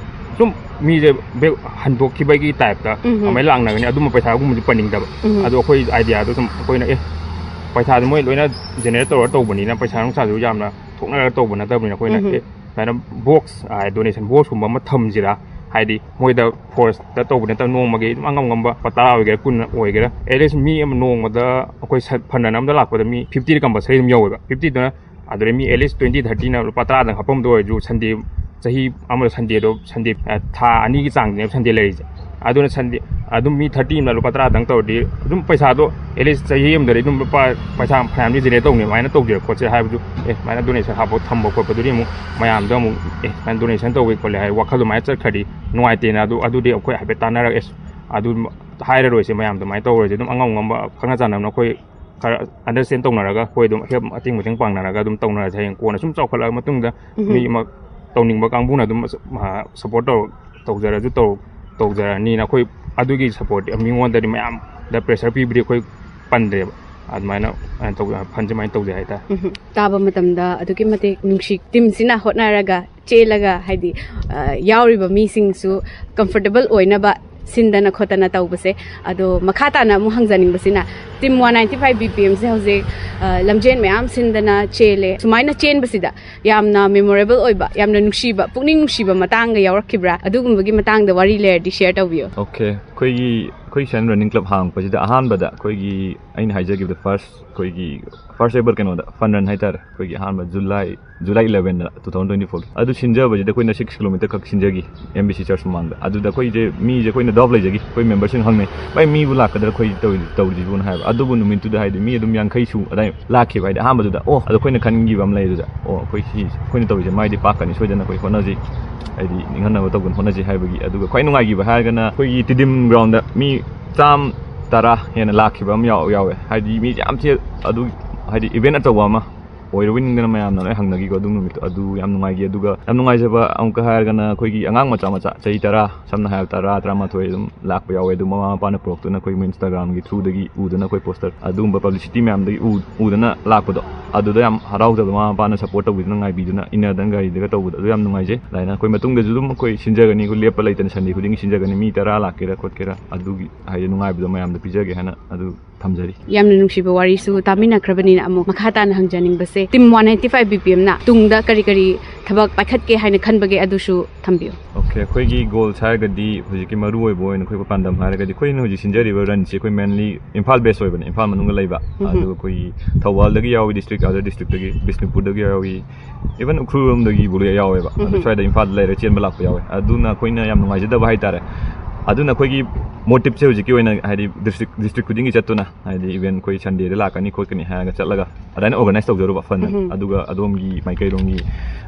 ꯁꯨꯝ ꯃꯤꯁꯦ ꯕꯦꯛ ꯍꯟꯗꯣꯛꯈꯤꯕꯒꯤ ꯇꯥꯏꯞꯇ ꯎꯝ꯫ ꯑꯗꯨꯃꯥꯏꯅ ꯂꯥꯛꯅꯒꯅꯤ꯫ ꯑꯗꯨꯝꯕ ꯄꯩꯁꯥꯒꯨꯝꯕꯁꯨ ꯄꯟꯅꯤꯡꯗꯕ꯫ ꯎꯝ꯫ ꯑꯗꯣ ꯑꯩꯈꯣꯏ ꯑꯥꯏꯗꯤꯌꯥꯗꯣ ꯁꯨꯝ ꯑꯩꯈꯣꯏꯅ ꯑꯦ ꯄꯩꯁꯥꯁꯦ ꯃꯣꯏ ꯂꯣꯏꯅ ꯖꯦꯅꯦꯔꯦꯠ ꯇꯧꯔ ꯇꯧꯕꯅꯤꯅ ꯄꯩꯁꯥ ꯅꯨꯡꯁꯥꯁꯨ ꯌꯥꯝꯅ ꯊꯣꯛꯅꯔꯒ ꯇꯧꯕ ꯅꯠꯇꯕꯅꯤꯅ ꯑꯩꯈꯣꯏꯅ ꯎꯝ꯫ ꯑꯦ ꯁꯨꯃꯥꯏꯅ ꯕꯣꯛꯁ ꯗꯣꯅꯦꯁꯟ ꯕꯣꯛꯁꯀꯨꯝꯕ ꯑꯃ ꯊꯝꯁꯤꯔꯥ, ꯍꯥꯏꯗꯤ ꯃꯣꯏꯗ ꯐꯣꯔꯁꯇ ꯇꯧꯕ ꯅꯠꯇꯕ ꯅꯣꯡꯃꯒꯤ ꯑꯗꯨꯝ ꯑꯉꯝ ꯑꯉꯝꯕ ꯂꯨꯄꯥ ꯇꯔꯥ ꯑꯣꯏꯒꯦꯔꯥ ꯀꯨꯟ ꯑꯣꯏꯒꯦꯔꯥ ꯑꯦꯠꯂꯤꯁ ꯃꯤ ꯑꯃ ꯅꯣꯡꯃꯗ ꯑꯩꯈꯣꯏ ꯐꯟ ꯔꯟ ꯑꯃꯗ ꯂꯥꯛꯄꯗ ꯃꯤ ꯐꯤꯐꯇꯤꯗꯤ ꯀꯝꯄꯜꯁꯔꯤ ꯑꯗꯨꯝ ꯌꯧꯋꯦꯕ꯫ ꯐꯤꯐꯇꯤꯗꯨꯅ ꯑꯗꯨꯗꯩ ꯃꯤ ꯑꯦꯠꯂꯤꯁ ꯇ꯭ꯋꯦꯟꯇꯤ ꯊꯥꯔꯇꯤꯅ ꯂꯨꯄꯥ ꯇꯔꯥꯗꯪ ꯍꯥꯞꯄꯝꯗ ꯑꯣꯏꯔꯁꯨ ꯁꯟꯗꯦ ꯆꯍꯤ ꯑꯃꯗ ꯁꯟꯗꯦꯗꯣ ꯁꯟꯗꯦ ꯊꯥ ꯑꯅꯤꯒꯤ ꯆꯥꯡꯗꯅꯦꯕ ꯁꯟꯗꯦ ꯂꯩꯔꯤꯁꯦ꯫ ꯑꯗꯨꯅ ꯁꯟꯗꯦ ꯑꯗꯨꯝ ꯃꯤ ꯊꯥꯔꯇꯤ ꯑꯃꯅ ꯂꯨꯄꯥ ꯇꯔꯥꯗꯪ ꯇꯧꯔꯗꯤ ꯑꯗꯨꯝ ꯄꯩꯁꯥꯗꯣ ꯑꯦꯠꯂꯤꯁ ꯆꯍꯤ ꯑꯃꯗꯗꯤ ꯑꯗꯨꯝ ꯂꯨꯄꯥ ꯄꯩꯁꯥ ꯐꯅꯌꯥꯝꯗꯤ ꯖꯦꯅꯦꯔꯦꯠ ꯇꯧꯅꯤ꯫ ꯑꯗꯨꯃꯥꯏꯅ ꯇꯧꯁꯤꯔ ꯈꯣꯠꯁꯤꯔ ꯍꯥꯏꯕꯗꯨ ꯑꯦ ꯁꯨꯃꯥꯏꯅ ꯗꯣꯅꯦꯁꯟ ꯍꯥꯞꯄ ꯊꯝꯕ ꯈꯣꯠꯄꯗꯨꯗꯤ ꯑꯃꯨꯛ ꯃꯌꯥꯝꯗ ꯑꯃꯨꯛ ꯑꯦ ꯁꯨꯃꯥꯏꯅ ꯗꯣꯅꯦꯁꯟ ꯇꯧꯋꯤ ꯈꯣꯠꯂꯤ ꯍꯥꯏ ꯋꯥꯈꯜ ꯑꯗꯨꯃꯥꯏꯅ ꯆꯠꯈ꯭ꯔꯗꯤ ꯅꯨꯡꯉꯥꯏꯇꯦꯅ꯫ ꯑꯗꯨ ꯑꯗꯨꯗꯤ ꯑꯩꯈꯣꯏ ꯍꯥꯏꯐꯦꯠ ꯇꯥꯟꯅꯔꯒ ꯑꯦ ꯑꯗꯨ ꯍꯥꯏꯔꯔꯣꯏꯁꯦ, ꯃꯌꯥꯝ ꯑꯗꯨꯃꯥꯏꯅ ꯇꯧꯔꯣꯏꯁꯦ꯫ ꯑꯗꯨꯝ ꯑꯉꯝ ꯑꯉꯝꯕ ꯈꯪꯅ ꯆꯥꯟꯅꯕꯅ ꯑꯩꯈꯣꯏ ꯈꯔ ꯑꯟꯗꯔꯁ꯭ꯇꯦꯟ ꯇꯧꯅꯔꯒ ꯑꯩꯈꯣꯏ ꯑꯗꯨꯝ ꯍꯦꯜꯞ ꯃꯇꯦꯡ ꯃꯇꯦꯡ ꯄꯥꯡꯅꯔꯒ ꯑꯗꯨꯝ ꯇꯧꯅꯔꯁꯦ꯫ ꯍꯌꯦꯡ ꯀꯣꯟꯅ ꯁꯨꯝ ꯆꯥꯎꯈꯠꯂꯛꯑ ꯃꯇꯨꯡꯗ ꯎꯝ꯫ ꯃꯤ ꯑꯃ ꯇꯧꯅꯤꯡꯕ ꯀꯥꯡꯕꯨꯅ ꯑꯗꯨꯝ ꯁꯄꯣꯔꯠ ꯇꯧ ꯇꯧꯖꯔꯁꯨ ꯇꯧ ꯇꯧꯖꯔꯅꯤꯅ ꯑꯩꯈꯣꯏ ꯑꯗꯨꯒꯤ ꯁꯄꯣꯔꯠꯇꯤ ꯃꯤꯉꯣꯟꯗꯗꯤ ꯃꯌꯥꯝꯗ ꯄ꯭ꯔꯦꯁꯔ ꯄꯤꯕꯗꯤ ꯑꯩꯈꯣꯏ ꯄꯟꯗ꯭ꯔꯦꯕ꯫ ꯑꯗꯨꯃꯥꯏꯅ ꯇꯧ ꯐꯟꯁꯦ ꯑꯗꯨꯃꯥꯏꯅ ꯇꯧꯖꯩ ꯍꯥꯏꯇꯥꯔꯦ꯫ ꯎꯝ, ꯇꯥꯕ ꯃꯇꯝꯗ ꯑꯗꯨꯛꯀꯤ ꯃꯇꯤꯛ ꯅꯨꯡꯁꯤ꯫ ꯇꯤꯝꯁꯤꯅ ꯍꯣꯠꯅꯔꯒ ꯆꯦꯜꯂꯒ ꯍꯥꯏꯗꯤ ꯑ, ꯌꯥꯎꯔꯤꯕ ꯃꯤꯁꯤꯡꯁꯨ ꯀꯝꯐꯔꯇꯦꯕꯜ ꯑꯣꯏꯅꯕ ꯁꯤꯟꯗꯅ ꯈꯣꯠꯇꯅ ꯇꯧꯕꯁꯦ꯫ ꯑꯗꯣ ꯃꯈꯥ ꯇꯥꯅ ꯑꯃꯨꯛ ꯍꯪꯖꯅꯤꯡꯕꯁꯤꯅ, team one ninety five B P ꯑꯦꯝꯁꯦ ꯍꯧꯖꯤꯛ ꯑ, ꯂꯝꯖꯦꯟ ꯃꯌꯥꯝ ꯁꯤꯟꯗꯅ ꯆꯦꯜꯂꯦ꯫ ꯁꯨꯃꯥꯏꯅ ꯆꯦꯟꯕꯁꯤꯗ ꯌꯥꯝꯅ ꯃꯦꯃꯣꯔꯦꯕꯜ ꯑꯣꯏꯕ, ꯌꯥꯝꯅ ꯅꯨꯡꯁꯤꯕ, ꯄꯨꯛꯅꯤꯡ ꯅꯨꯡꯁꯤꯕ ꯃꯇꯥꯡꯒ ꯌꯥꯎꯔꯛꯈꯤꯕ꯭ꯔꯥ? ꯑꯗꯨꯒꯨꯝꯕꯒꯤ ꯃꯇꯥꯡꯗ ꯋꯥꯔꯤ ꯂꯩꯔꯗꯤ ꯁꯤꯌꯔ ꯇꯧꯕꯤꯌꯨ꯫ ꯑꯣꯀꯦ, ꯑꯩꯈꯣꯏꯒꯤ ꯑꯩꯈꯣꯏ ꯁꯟ ꯔꯟꯅꯤꯡ ꯀ꯭ꯂꯕ ꯍꯥꯡꯉꯛꯄꯁꯤꯗ ꯑꯍꯥꯟꯕꯗ ꯑꯩꯈꯣꯏꯒꯤ ꯑꯩꯅ ꯍꯥꯏꯖꯈꯤꯕꯗ ꯐꯥꯔꯁ ꯑꯩꯈꯣꯏꯒꯤ ꯐꯥꯔꯁ ꯑꯦꯕꯔ ꯀꯩꯅꯣꯗ ꯐꯟ ꯔꯟ ꯍꯥꯏꯇꯥꯔꯦ, ꯑꯩꯈꯣꯏꯒꯤ ꯑꯍꯥꯟꯕ ꯖꯨꯂꯥꯏ ꯖꯨꯂꯥꯏ ꯏꯂꯦꯚꯦꯟꯗ ꯇꯨ ꯊꯥꯎꯖꯟ ꯇ꯭ꯋꯦꯟꯇꯤ ꯐꯣꯔ꯫ ꯑꯗꯨ ꯁꯤꯟꯖꯕꯁꯤꯗ ꯑꯩꯈꯣꯏꯅ ꯁꯤꯛꯁ ꯀꯤꯂꯣꯃꯤꯇꯔ ꯈꯛ ꯁꯤꯟꯖꯈꯤ ꯑꯦꯝ ꯕꯤ ꯁꯤ ꯆꯔꯆ ꯃꯃꯥꯡꯗ꯫ ꯑꯗꯨꯗ ꯑꯩꯈꯣꯏꯁꯦ ꯃꯤꯁꯦ ꯑꯩꯈꯣꯏꯅ ꯗꯥꯎꯠ ꯂꯩꯖꯈꯤ, ꯑꯩꯈꯣꯏ ꯃꯦꯝꯕꯔꯁꯤꯡ ꯍꯪꯅꯩ, "ꯚꯥꯏ, ꯃꯤꯕꯨ ꯂꯥꯛꯀꯗ꯭ꯔꯥ ꯑꯩꯈꯣꯏ ꯇꯧꯔꯤ ꯇꯧꯔꯤꯁꯤꯕꯨꯅ?" ꯍꯥꯏꯕ꯫ ꯑꯗꯨꯕꯨ ꯅꯨꯃꯤꯠꯇꯨꯗ ꯍꯥꯏꯗꯤ ꯃꯤ ꯑꯗꯨꯝ ꯌꯥꯡꯈꯩ ꯁꯨ ꯑꯗꯥꯏ ꯂꯥꯛꯈꯤꯕ꯫ ꯍꯥꯏꯗꯤ ꯑꯍꯥꯟꯕꯗꯨꯗ ꯑꯣ ꯑꯗꯣ ꯑꯩꯈꯣꯏꯅ ꯈꯟꯈꯤꯕ ꯑꯃ ꯂꯩ ꯑꯗꯨꯗ, ꯑꯣ ꯑꯩꯈꯣꯏ ꯁꯤ ꯑꯩꯈꯣꯏꯅ ꯇꯧꯔꯤꯁꯦ ꯃꯥꯏꯗꯤ ꯄꯥꯛꯀꯅꯤ ꯁꯣꯏꯗꯅ, ꯑꯩꯈꯣꯏ ꯍꯣꯠꯅꯁꯤ, ꯍꯥꯏꯗꯤ ꯅꯤꯡꯍꯟꯅꯕ ꯇꯧꯗꯅ ꯍꯣꯠꯅꯁꯤ ꯍꯥꯏꯕꯒꯤ꯫ ꯑꯗꯨꯒ ꯈ꯭ꯋꯥꯏ ꯅꯨꯡꯉꯥꯏꯈꯤꯕ ꯍꯥꯏꯔꯒꯅ ꯑꯩꯈꯣꯏꯒꯤ ꯇꯤꯗꯤꯝ ꯒ꯭ꯔꯥꯎꯟꯗ ꯃꯤ ꯆꯥꯝ ꯇꯔꯥ ꯍꯦꯟꯅ ꯂꯥꯛꯈꯤꯕ ꯑꯃ ꯌꯥꯎ ꯌꯥꯎꯋꯦ꯫ ꯍꯥꯏꯗꯤ ꯃꯤ ꯌꯥꯝ ꯊꯤ ꯑꯗꯨ ꯍꯥꯏꯗꯤ ꯏꯚꯦꯟ ꯑꯆꯧꯕ ꯑꯃ ꯑꯣꯏꯔꯨꯕꯩ ꯅꯤꯡꯗꯅ ꯃꯌꯥꯝꯅ ꯂꯣꯏ ꯍꯪꯅꯈꯤꯀꯣ ꯑꯗꯨ ꯅꯨꯃꯤꯠꯇꯣ꯫ ꯑꯗꯨ ꯌꯥꯝ ꯅꯨꯡꯉꯥꯏꯈꯤ꯫ ꯑꯗꯨꯒ ꯌꯥꯝ ꯅꯨꯡꯉꯥꯏꯖꯕ ꯑꯃꯨꯛꯀ ꯍꯥꯏꯔꯒꯅ ꯑꯩꯈꯣꯏꯒꯤ ꯑꯉꯥꯡ ꯃꯆꯥ ꯃꯆꯥ ꯆꯍꯤ ꯇꯔꯥ, ꯁꯝꯅ ꯍꯥꯏꯔꯕ ꯇꯔꯥ, ꯇꯔꯥꯃꯥꯊꯣꯏ ꯑꯗꯨꯝ ꯂꯥꯛꯄ ꯌꯥꯎꯋꯦ꯫ ꯑꯗꯨ ꯃꯃꯥ ꯃꯄꯥꯅ ꯄꯨꯔꯛꯇꯨꯅ ꯑꯩꯈꯣꯏ ꯃꯣꯏ ꯏꯟꯁꯇꯥꯒ꯭ꯔꯥꯝꯒꯤ ꯊ꯭ꯔꯨꯗꯒꯤ ꯎꯗꯅ, ꯑꯩꯈꯣꯏ ꯄꯣꯁꯇꯔ ꯑꯗꯨꯒꯨꯝꯕ ꯄꯕ꯭ꯂꯤꯁꯤꯇꯤ ꯃꯌꯥꯝꯗꯒꯤ ꯎ- ꯎꯗꯅ ꯂꯥꯛꯄꯗꯣ, ꯑꯗꯨꯗ ꯌꯥꯝ ꯍꯔꯥꯎꯖꯕ, ꯃꯃꯥ ꯃꯄꯥꯅ ꯁꯞꯄꯣꯔꯠ ꯇꯧꯕꯤꯗꯨꯅ, ꯉꯥꯏꯕꯤꯗꯨꯅ, ꯏꯟꯅꯗꯅ ꯒꯥꯔꯤꯗꯒ ꯇꯧꯕꯗꯣ, ꯑꯗꯨ ꯌꯥꯝ ꯅꯨꯡꯉꯥꯏꯖꯩ꯫ ꯑꯗꯨꯃꯥꯏꯅ ꯑꯩꯈꯣꯏ ꯃꯇꯨꯡꯗꯁꯨ ꯑꯗꯨꯝ ꯑꯩꯈꯣꯏ ꯁꯤꯟꯖꯒꯅꯤ, ꯑꯩꯈꯣꯏ ꯂꯦꯞꯄ ꯂꯩꯇꯅ ꯁꯟꯗꯦ ꯈꯨꯗꯤꯡꯒꯤ ꯁꯤꯟꯖꯒꯅꯤ꯫ ꯃꯤ ꯇꯔꯥ ꯂꯥꯛꯀꯦꯔꯥ ꯈꯣꯠꯀꯦꯔꯥ ꯑꯗꯨꯒꯤ ꯍꯥꯏꯗꯤ ꯅꯨꯡꯉꯥꯏꯕꯗꯣ ꯃꯌꯥꯝꯗ ꯄꯤꯖꯒꯦ ꯍꯥꯏꯅ ꯑꯗꯨ ꯊꯝꯖꯔꯤ꯫ ꯌꯥꯝꯅ ꯅꯨꯡꯁꯤꯕ ꯋꯥꯔꯤꯁꯨ ꯇꯥꯃꯤꯟꯅꯈ꯭ꯔꯕꯅꯤꯅ, ꯑꯃꯨꯛ ꯃꯈꯥ ꯇꯥꯅ ꯍꯪꯖꯅꯤꯡꯕꯁꯦ, team one ninety five B P ꯑꯦꯝꯅ ꯇꯨꯡꯗ ꯀꯔꯤ ꯀꯔꯤ ꯊꯕꯛ ꯄꯥꯏꯈꯠꯀꯦ ꯍꯥꯏꯅ ꯈꯟꯕꯒꯦ, ꯑꯗꯨꯁꯨ ꯊꯝꯕꯤꯌꯨ꯫ ꯑꯣꯀꯦ, ꯑꯩꯈꯣꯏꯒꯤ ꯒꯣꯜꯁ ꯍꯥꯏꯔꯒꯗꯤ ꯍꯧꯖꯤꯛꯀꯤ ꯃꯔꯨ ꯑꯣꯏꯕ ꯑꯣꯏꯅ ꯑꯩꯈꯣꯏ ꯄꯥꯟꯗꯝ ꯍꯥꯏꯔꯒꯗꯤ ꯑꯩꯈꯣꯏꯅ ꯍꯧꯖꯤꯛ ꯁꯤꯟꯖꯔꯤꯕ ꯔꯟꯁꯤ ꯑꯩꯈꯣꯏ ꯃꯦꯟꯂꯤ ꯏꯝꯐꯥꯜ ꯕꯦꯁ ꯑꯣꯏꯕꯅꯤ, ꯏꯝꯐꯥꯜ ꯃꯅꯨꯡꯗ ꯂꯩꯕ꯫ ꯎꯝ꯫ ꯑꯗꯨꯒ ꯑꯩꯈꯣꯏꯒꯤ ꯊꯧꯕꯥꯜꯗꯒꯤ ꯌꯥꯎꯏ, ꯗꯤꯁꯇ꯭ꯔꯤꯛ, ꯑꯗꯔ ꯗꯤꯁꯇ꯭ꯔꯤꯛꯇꯒꯤ, ꯕꯤꯁꯅꯨꯄꯨꯔꯗꯒꯤ ꯌꯥꯎꯏ, ꯏꯚꯟ ꯎꯈ꯭ꯔꯨꯜ ꯂꯣꯝꯗꯒꯤꯕꯨ ꯂꯣꯏ ꯌꯥꯎꯋꯦꯕ꯫ ꯑꯗꯨ ꯎꯝ꯫ ꯁ꯭ꯋꯥꯏꯗ ꯏꯝꯐꯥꯜꯗ ꯂꯩꯔꯒ ꯆꯦꯟꯕ ꯂꯥꯛꯄ ꯌꯥꯎꯋꯦ꯫ ꯑꯗꯨꯅ ꯑꯩꯈꯣꯏꯅ ꯌꯥꯝ ꯅꯨꯡꯉꯥꯏꯖꯗꯕ ꯍꯥꯏꯇꯥꯔꯦ꯫ ꯑꯗꯨꯅ ꯑꯩꯈꯣꯏꯒꯤ ꯃꯣꯇꯤꯞꯁꯦ ꯍꯧꯖꯤꯛꯀꯤ ꯑꯣꯏꯅ ꯍꯥꯏꯗꯤ ꯗꯤꯁꯇ꯭ꯔꯤꯛ ꯗꯤꯁꯇ꯭ꯔꯤꯛ ꯈꯨꯗꯤꯡꯒꯤ ꯆꯠꯇꯨꯅ, ꯍꯥꯏꯗꯤ ꯏꯚꯟ ꯑꯩꯈꯣꯏ ꯁꯟꯗꯦꯗ ꯂꯥꯛꯀꯅꯤ ꯈꯣꯠꯀꯅꯤ ꯍꯥꯏꯔꯒ ꯆꯠꯂꯒ ꯑꯗꯨꯃꯥꯏꯅ ꯑꯣꯔꯒꯅꯥꯏꯁ ꯇꯧꯖꯔꯨꯕ ꯐꯟ, ꯎꯝ꯫ ꯑꯗꯨꯒ ꯑꯗꯣꯝꯒꯤ ꯃꯥꯏꯀꯩꯔꯣꯝꯒꯤ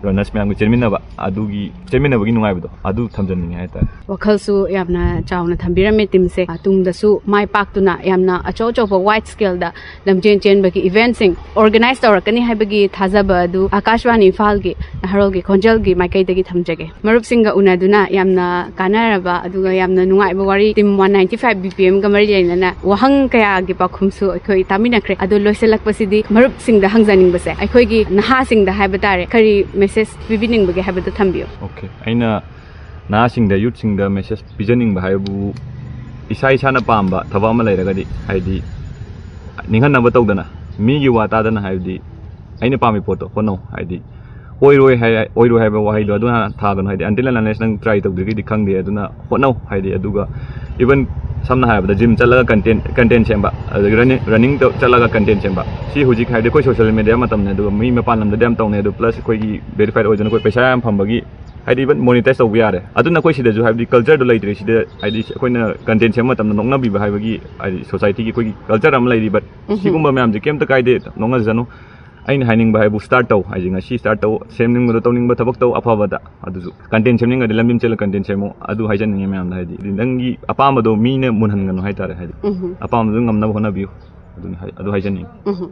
ꯔꯟꯅꯔꯁ ꯃꯌꯥꯝꯒ ꯆꯦꯟꯃꯤꯟꯅꯕ, ꯑꯗꯨꯒꯤ ꯆꯦꯟꯃꯤꯟꯅꯕꯒꯤ ꯅꯨꯡꯉꯥꯏꯕꯗꯣ ꯑꯗꯨ ꯊꯝꯖꯅꯤꯡꯉꯦ ꯍꯥꯏꯇꯥꯔꯦ꯫ ꯋꯥꯈꯜꯁꯨ ꯌꯥꯝꯅ ꯆꯥꯎꯅ ꯊꯝꯕꯤꯔꯝꯃꯦ ꯇꯤꯝꯁꯦ꯫ ꯑ, ꯇꯨꯡꯗꯁꯨ ꯃꯥꯏ ꯄꯥꯛꯇꯨꯅ ꯌꯥꯝꯅ ꯑꯆꯧ ꯑꯆꯧꯕ ꯋꯥꯏꯗ ꯁ꯭ꯀꯦꯜꯗ ꯂꯝꯖꯦꯟ ꯆꯦꯟꯕꯒꯤ ꯏꯚꯦꯟꯠꯁꯤꯡ ꯑꯣꯔꯒꯅꯥꯏꯁ ꯇꯧꯔꯛꯀꯅꯤ ꯍꯥꯏꯕꯒꯤ ꯊꯥꯖꯕ ꯑꯗꯨ ꯑꯥꯀꯥꯁꯕꯥꯅꯤ ꯏꯝꯐꯥꯜꯒꯤ ꯅꯍꯥꯔꯣꯜꯒꯤ ꯈꯣꯟꯖꯦꯜꯒꯤ ꯃꯥꯏꯀꯩꯗꯒꯤ ꯊꯝꯖꯒꯦ꯫ ꯃꯔꯨꯞꯁꯤꯡꯒ ꯎꯅꯗꯨꯅ ꯌꯥꯝꯅ ꯀꯥꯟꯅꯔꯕ ꯑꯗꯨꯒ ꯌꯥꯝꯅ ꯅꯨꯡꯉꯥꯏꯕ ꯋꯥꯔꯤ team one ninety five B P ꯑꯦꯝꯒ ꯃꯔꯤ ꯂꯩꯅꯅ ꯋꯥꯍꯪ ꯀꯌꯥꯒꯤ ꯄꯥꯎꯈꯨꯝꯁꯨ ꯑꯩꯈꯣꯏ ꯇꯥꯃꯤꯟꯅꯈ꯭ꯔꯦ꯫ ꯑꯗꯣ ꯂꯣꯏꯁꯤꯜꯂꯛꯄꯁꯤꯗꯤ ꯃꯔꯨꯞꯁꯤꯡꯗ ꯍꯪꯖꯅꯤꯡꯕꯁꯦ, ꯑꯩꯈꯣꯏꯒꯤ ꯅꯍꯥꯁꯤꯡꯗ ꯍꯥꯏꯕ ꯇꯥꯔꯦ, ꯀꯔꯤ ꯃꯦꯁꯦꯖ ꯄꯤꯕꯤꯅꯤꯡꯕꯒꯦ ꯍꯥꯏꯕꯗꯨ ꯊꯝꯕꯤꯌꯨ꯫ ꯑꯣꯀꯦ, ꯑꯩꯅ ꯅꯍꯥꯁꯤꯡꯗ, ꯌꯨꯠꯁꯤꯡꯗ ꯃꯦꯁꯦꯖ ꯄꯤꯖꯅꯤꯡꯕ ꯍꯥꯏꯕꯕꯨ ꯏꯁꯥ ꯏꯁꯥꯅ ꯄꯥꯝꯕ ꯊꯕꯛ ꯑꯃ ꯂꯩꯔꯒꯗꯤ, ꯍꯥꯏꯗꯤ ꯅꯤꯡꯍꯟꯅꯕ ꯇꯧꯗꯅ, ꯃꯤꯒꯤ ꯋꯥ ꯇꯥꯗꯅ, ꯍꯥꯏꯕꯗꯤ ꯑꯩꯅ ꯄꯥꯝꯃꯤ ꯄꯣꯠꯇꯣ ꯍꯣꯠꯅꯧ꯫ ꯍꯥꯏꯗꯤ ꯑꯣꯏꯔꯣꯏ ꯍꯥꯏ-, ꯑꯣꯏꯔꯣꯏ ꯍꯥꯏꯕ ꯋꯥꯍꯩꯗꯣ ꯑꯗꯨ ꯍꯥꯟꯅ ꯊꯥꯒꯅꯨ꯫ ꯍꯥꯏꯗꯤ until and unless ꯅꯪ ꯇ꯭ꯔꯥꯏ ꯇꯧꯗ꯭ꯔꯤꯒꯩꯗꯤ ꯈꯪꯗꯦ꯫ ꯑꯗꯨꯅ ꯍꯣꯠꯅꯧ꯫ ꯍꯥꯏꯗꯤ ꯑꯗꯨꯒ even ꯁꯝꯅ ꯍꯥꯏꯔꯕꯗ ꯖꯤꯝ ꯆꯠꯂꯒ ꯀꯟꯇꯦꯟ, ꯀꯟꯇꯦꯟ ꯁꯦꯝꯕ, ꯑꯗꯒꯤ ꯔꯟꯅꯤꯡ, ꯔꯟꯅꯤꯡ ꯆꯠꯂꯒ ꯀꯟꯇꯦꯟ ꯁꯦꯝꯕ, ꯁꯤ ꯍꯧꯖꯤꯛ ꯍꯥꯏꯗꯤ ꯑꯩꯈꯣꯏ ꯁꯣꯁꯤꯌꯦꯜ ꯃꯦꯗꯤꯌꯥ ꯃꯇꯝꯅꯤ, ꯑꯗꯨꯒ ꯃꯤ ꯃꯄꯥꯟ ꯂꯝꯗꯗꯤ ꯌꯥꯝ ꯇꯧꯅꯩ꯫ ꯑꯗꯨ ꯄ꯭ꯂꯁ ꯑꯩꯈꯣꯏꯒꯤ ꯚꯦꯔꯤꯐꯥꯏꯠ ꯑꯣꯏꯗꯅ ꯑꯩꯈꯣꯏ ꯄꯩꯁꯥ ꯌꯥꯝ ꯐꯪꯕꯒꯤ, ꯍꯥꯏꯗꯤ even ꯃꯣꯅꯤꯇꯥꯏꯁ ꯇꯧꯕ ꯌꯥꯔꯦ꯫ ꯑꯗꯨꯅ ꯑꯩꯈꯣꯏ ꯁꯤꯗꯁꯨ ꯍꯥꯏꯕꯗꯤ ꯀꯜꯆꯔꯗꯣ ꯂꯩꯇ꯭ꯔꯦ꯫ ꯁꯤꯗ ꯍꯥꯏꯗꯤ ꯑꯩꯈꯣꯏꯅ ꯀꯟꯇꯦꯟ ꯁꯦꯝꯕ ꯃꯇꯝꯗ ꯅꯣꯛꯅꯕꯤꯕ ꯍꯥꯏꯕꯒꯤ, ꯍꯥꯏꯗꯤ ꯁꯣꯁꯥꯏꯇꯤꯒꯤ ꯑꯩꯈꯣꯏꯒꯤ ꯀꯜꯆꯔ ꯑꯃ ꯂꯩꯔꯤ꯫ ꯕꯠ ꯎꯝꯍꯨꯝ꯫ ꯁꯤꯒꯨꯝꯕ ꯃꯌꯥꯝꯁꯦ ꯀꯩꯝꯇ ꯀꯥꯏꯗꯦ, ꯅꯣꯛꯅꯖꯁꯅꯨ꯫ ꯑꯩꯅ ꯍꯥꯏꯅꯤꯡꯕ ꯍꯥꯏꯕꯨ ꯁ꯭ꯇꯥꯔꯠ ꯇꯧ꯫ ꯍꯥꯏꯗꯤ ꯉꯁꯤ ꯁ꯭ꯇꯥꯔꯠ ꯇꯧ, ꯁꯦꯝꯅꯤꯡꯕꯗꯣ ꯇꯧꯅꯤꯡꯕ ꯊꯕꯛ ꯇꯧ ꯑꯐꯕꯗ꯫ ꯑꯗꯨꯁꯨ ꯀꯟꯇꯦꯟ ꯁꯦꯝꯅꯤꯡꯉꯗꯤ ꯂꯝꯖꯦꯟ ꯆꯦꯜꯂ ꯀꯟꯇꯦꯟ ꯁꯦꯝꯃꯣ꯫ ꯑꯗꯨ ꯍꯥꯏꯖꯅꯤꯡꯉꯦ ꯃꯌꯥꯝꯗ, ꯍꯥꯏꯗꯤ ꯅꯪꯒꯤ ꯑꯄꯥꯝꯕꯗꯣ ꯃꯤꯅ ꯃꯨꯟꯍꯟꯒꯅꯨ ꯍꯥꯏꯇꯥꯔꯦ꯫ ꯍꯥꯏꯗꯤ ꯎꯝꯍꯨꯝ꯫ ꯑꯄꯥꯝꯕꯗꯨ ꯉꯝꯅꯕ ꯍꯣꯠꯅꯕꯤꯌꯨ꯫ ꯑꯗꯨꯅꯤ ꯍꯥꯏ-, ꯑꯗꯨ ꯍꯥꯏꯖꯅꯤꯡꯉꯤ꯫ ꯎꯝꯍꯨꯝ꯫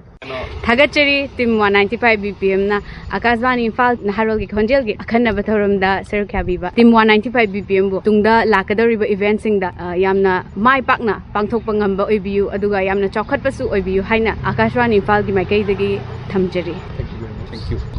ꯊꯥꯒꯠꯆꯔꯤ team one ninety five B P ꯑꯦꯝꯅ ꯑꯥꯀꯥꯁꯕꯥꯅꯤ ꯏꯝꯐꯥꯜ ꯅꯍꯥꯔꯣꯜꯒꯤ ꯈꯣꯟꯖꯦꯜꯒꯤ ꯑꯈꯟꯅꯕ ꯊꯧꯔꯝꯗ ꯁꯔꯨꯛ ꯌꯥꯕꯤꯕ team one ninety five B P ꯑꯦꯝꯕꯨ꯫ ꯇꯨꯡꯗ ꯂꯥꯛꯀꯗꯧꯔꯤꯕ ꯏꯚꯦꯟꯠꯁꯤꯡꯗ, ꯑ, ꯌꯥꯝꯅ ꯃꯥꯏ ꯄꯥꯛꯅ ꯄꯥꯡꯊꯣꯛꯄ ꯉꯝꯕ ꯑꯣꯏꯕꯤꯌꯨ, ꯑꯗꯨꯒ ꯌꯥꯝꯅ ꯆꯥꯎꯈꯠꯄꯁꯨ ꯑꯣꯏꯕꯤꯌꯨ ꯍꯥꯏꯅ ꯑꯥꯀꯥꯁꯕꯥꯅꯤ ꯏꯝꯐꯥꯜꯒꯤ ꯃꯥꯏꯀꯩꯗꯒꯤ ꯊꯝꯖꯔꯤ꯫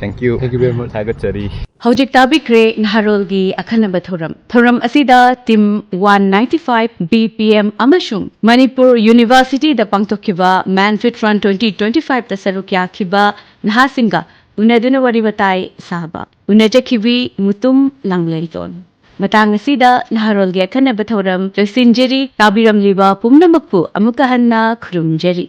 Thank you. Thank you very much. ꯊꯥꯒꯠꯆꯔꯤ꯫ ꯍꯧꯖꯤꯛ ꯇꯥꯕꯤꯈ꯭ꯔꯦ ꯅꯍꯥꯔꯣꯜꯒꯤ ꯑꯈꯟꯅꯕ ꯊꯧꯔꯝ꯫ ꯊꯧꯔꯝ ꯑꯁꯤꯗ team one ninety five B P M ꯑꯃꯁꯨꯡ ꯃꯅꯤꯄꯨꯔ ꯌꯨꯅꯤꯚꯔꯁꯤꯇꯤꯗ ꯄꯥꯡꯊꯣꯛꯈꯤꯕ ꯃꯦꯟ ꯐꯤꯠ ꯔꯟ ꯇ꯭ꯋꯦꯟꯇꯤ ꯇ꯭ꯋꯦꯟꯇꯤ ꯐꯥꯏꯚꯇ ꯁꯔꯨꯛ ꯌꯥꯈꯤꯕ ꯅꯍꯥꯁꯤꯡꯒ ꯎꯅꯗꯨꯅ ꯋꯥꯔꯤ ꯋꯥꯇꯥꯏ ꯁꯥꯕ꯫ ꯎꯅꯖꯈꯤꯕꯤ ꯃꯨꯇꯨꯝ ꯂꯥꯡꯂꯦꯟꯇꯣꯟ꯫ ꯃꯇꯥꯡ ꯑꯁꯤꯗ ꯅꯍꯥꯔꯣꯜꯒꯤ ꯑꯈꯟꯅꯕ ꯊꯧꯔꯝ ꯂꯣꯏꯁꯤꯟꯖꯔꯤ꯫ ꯇꯥꯕꯤꯔꯝꯂꯤꯕ ꯄꯨꯝꯅꯃꯛꯄꯨ ꯑꯃꯨꯛꯀ ꯍꯟꯅ ꯈꯨꯔꯨꯝꯖꯔꯤ꯫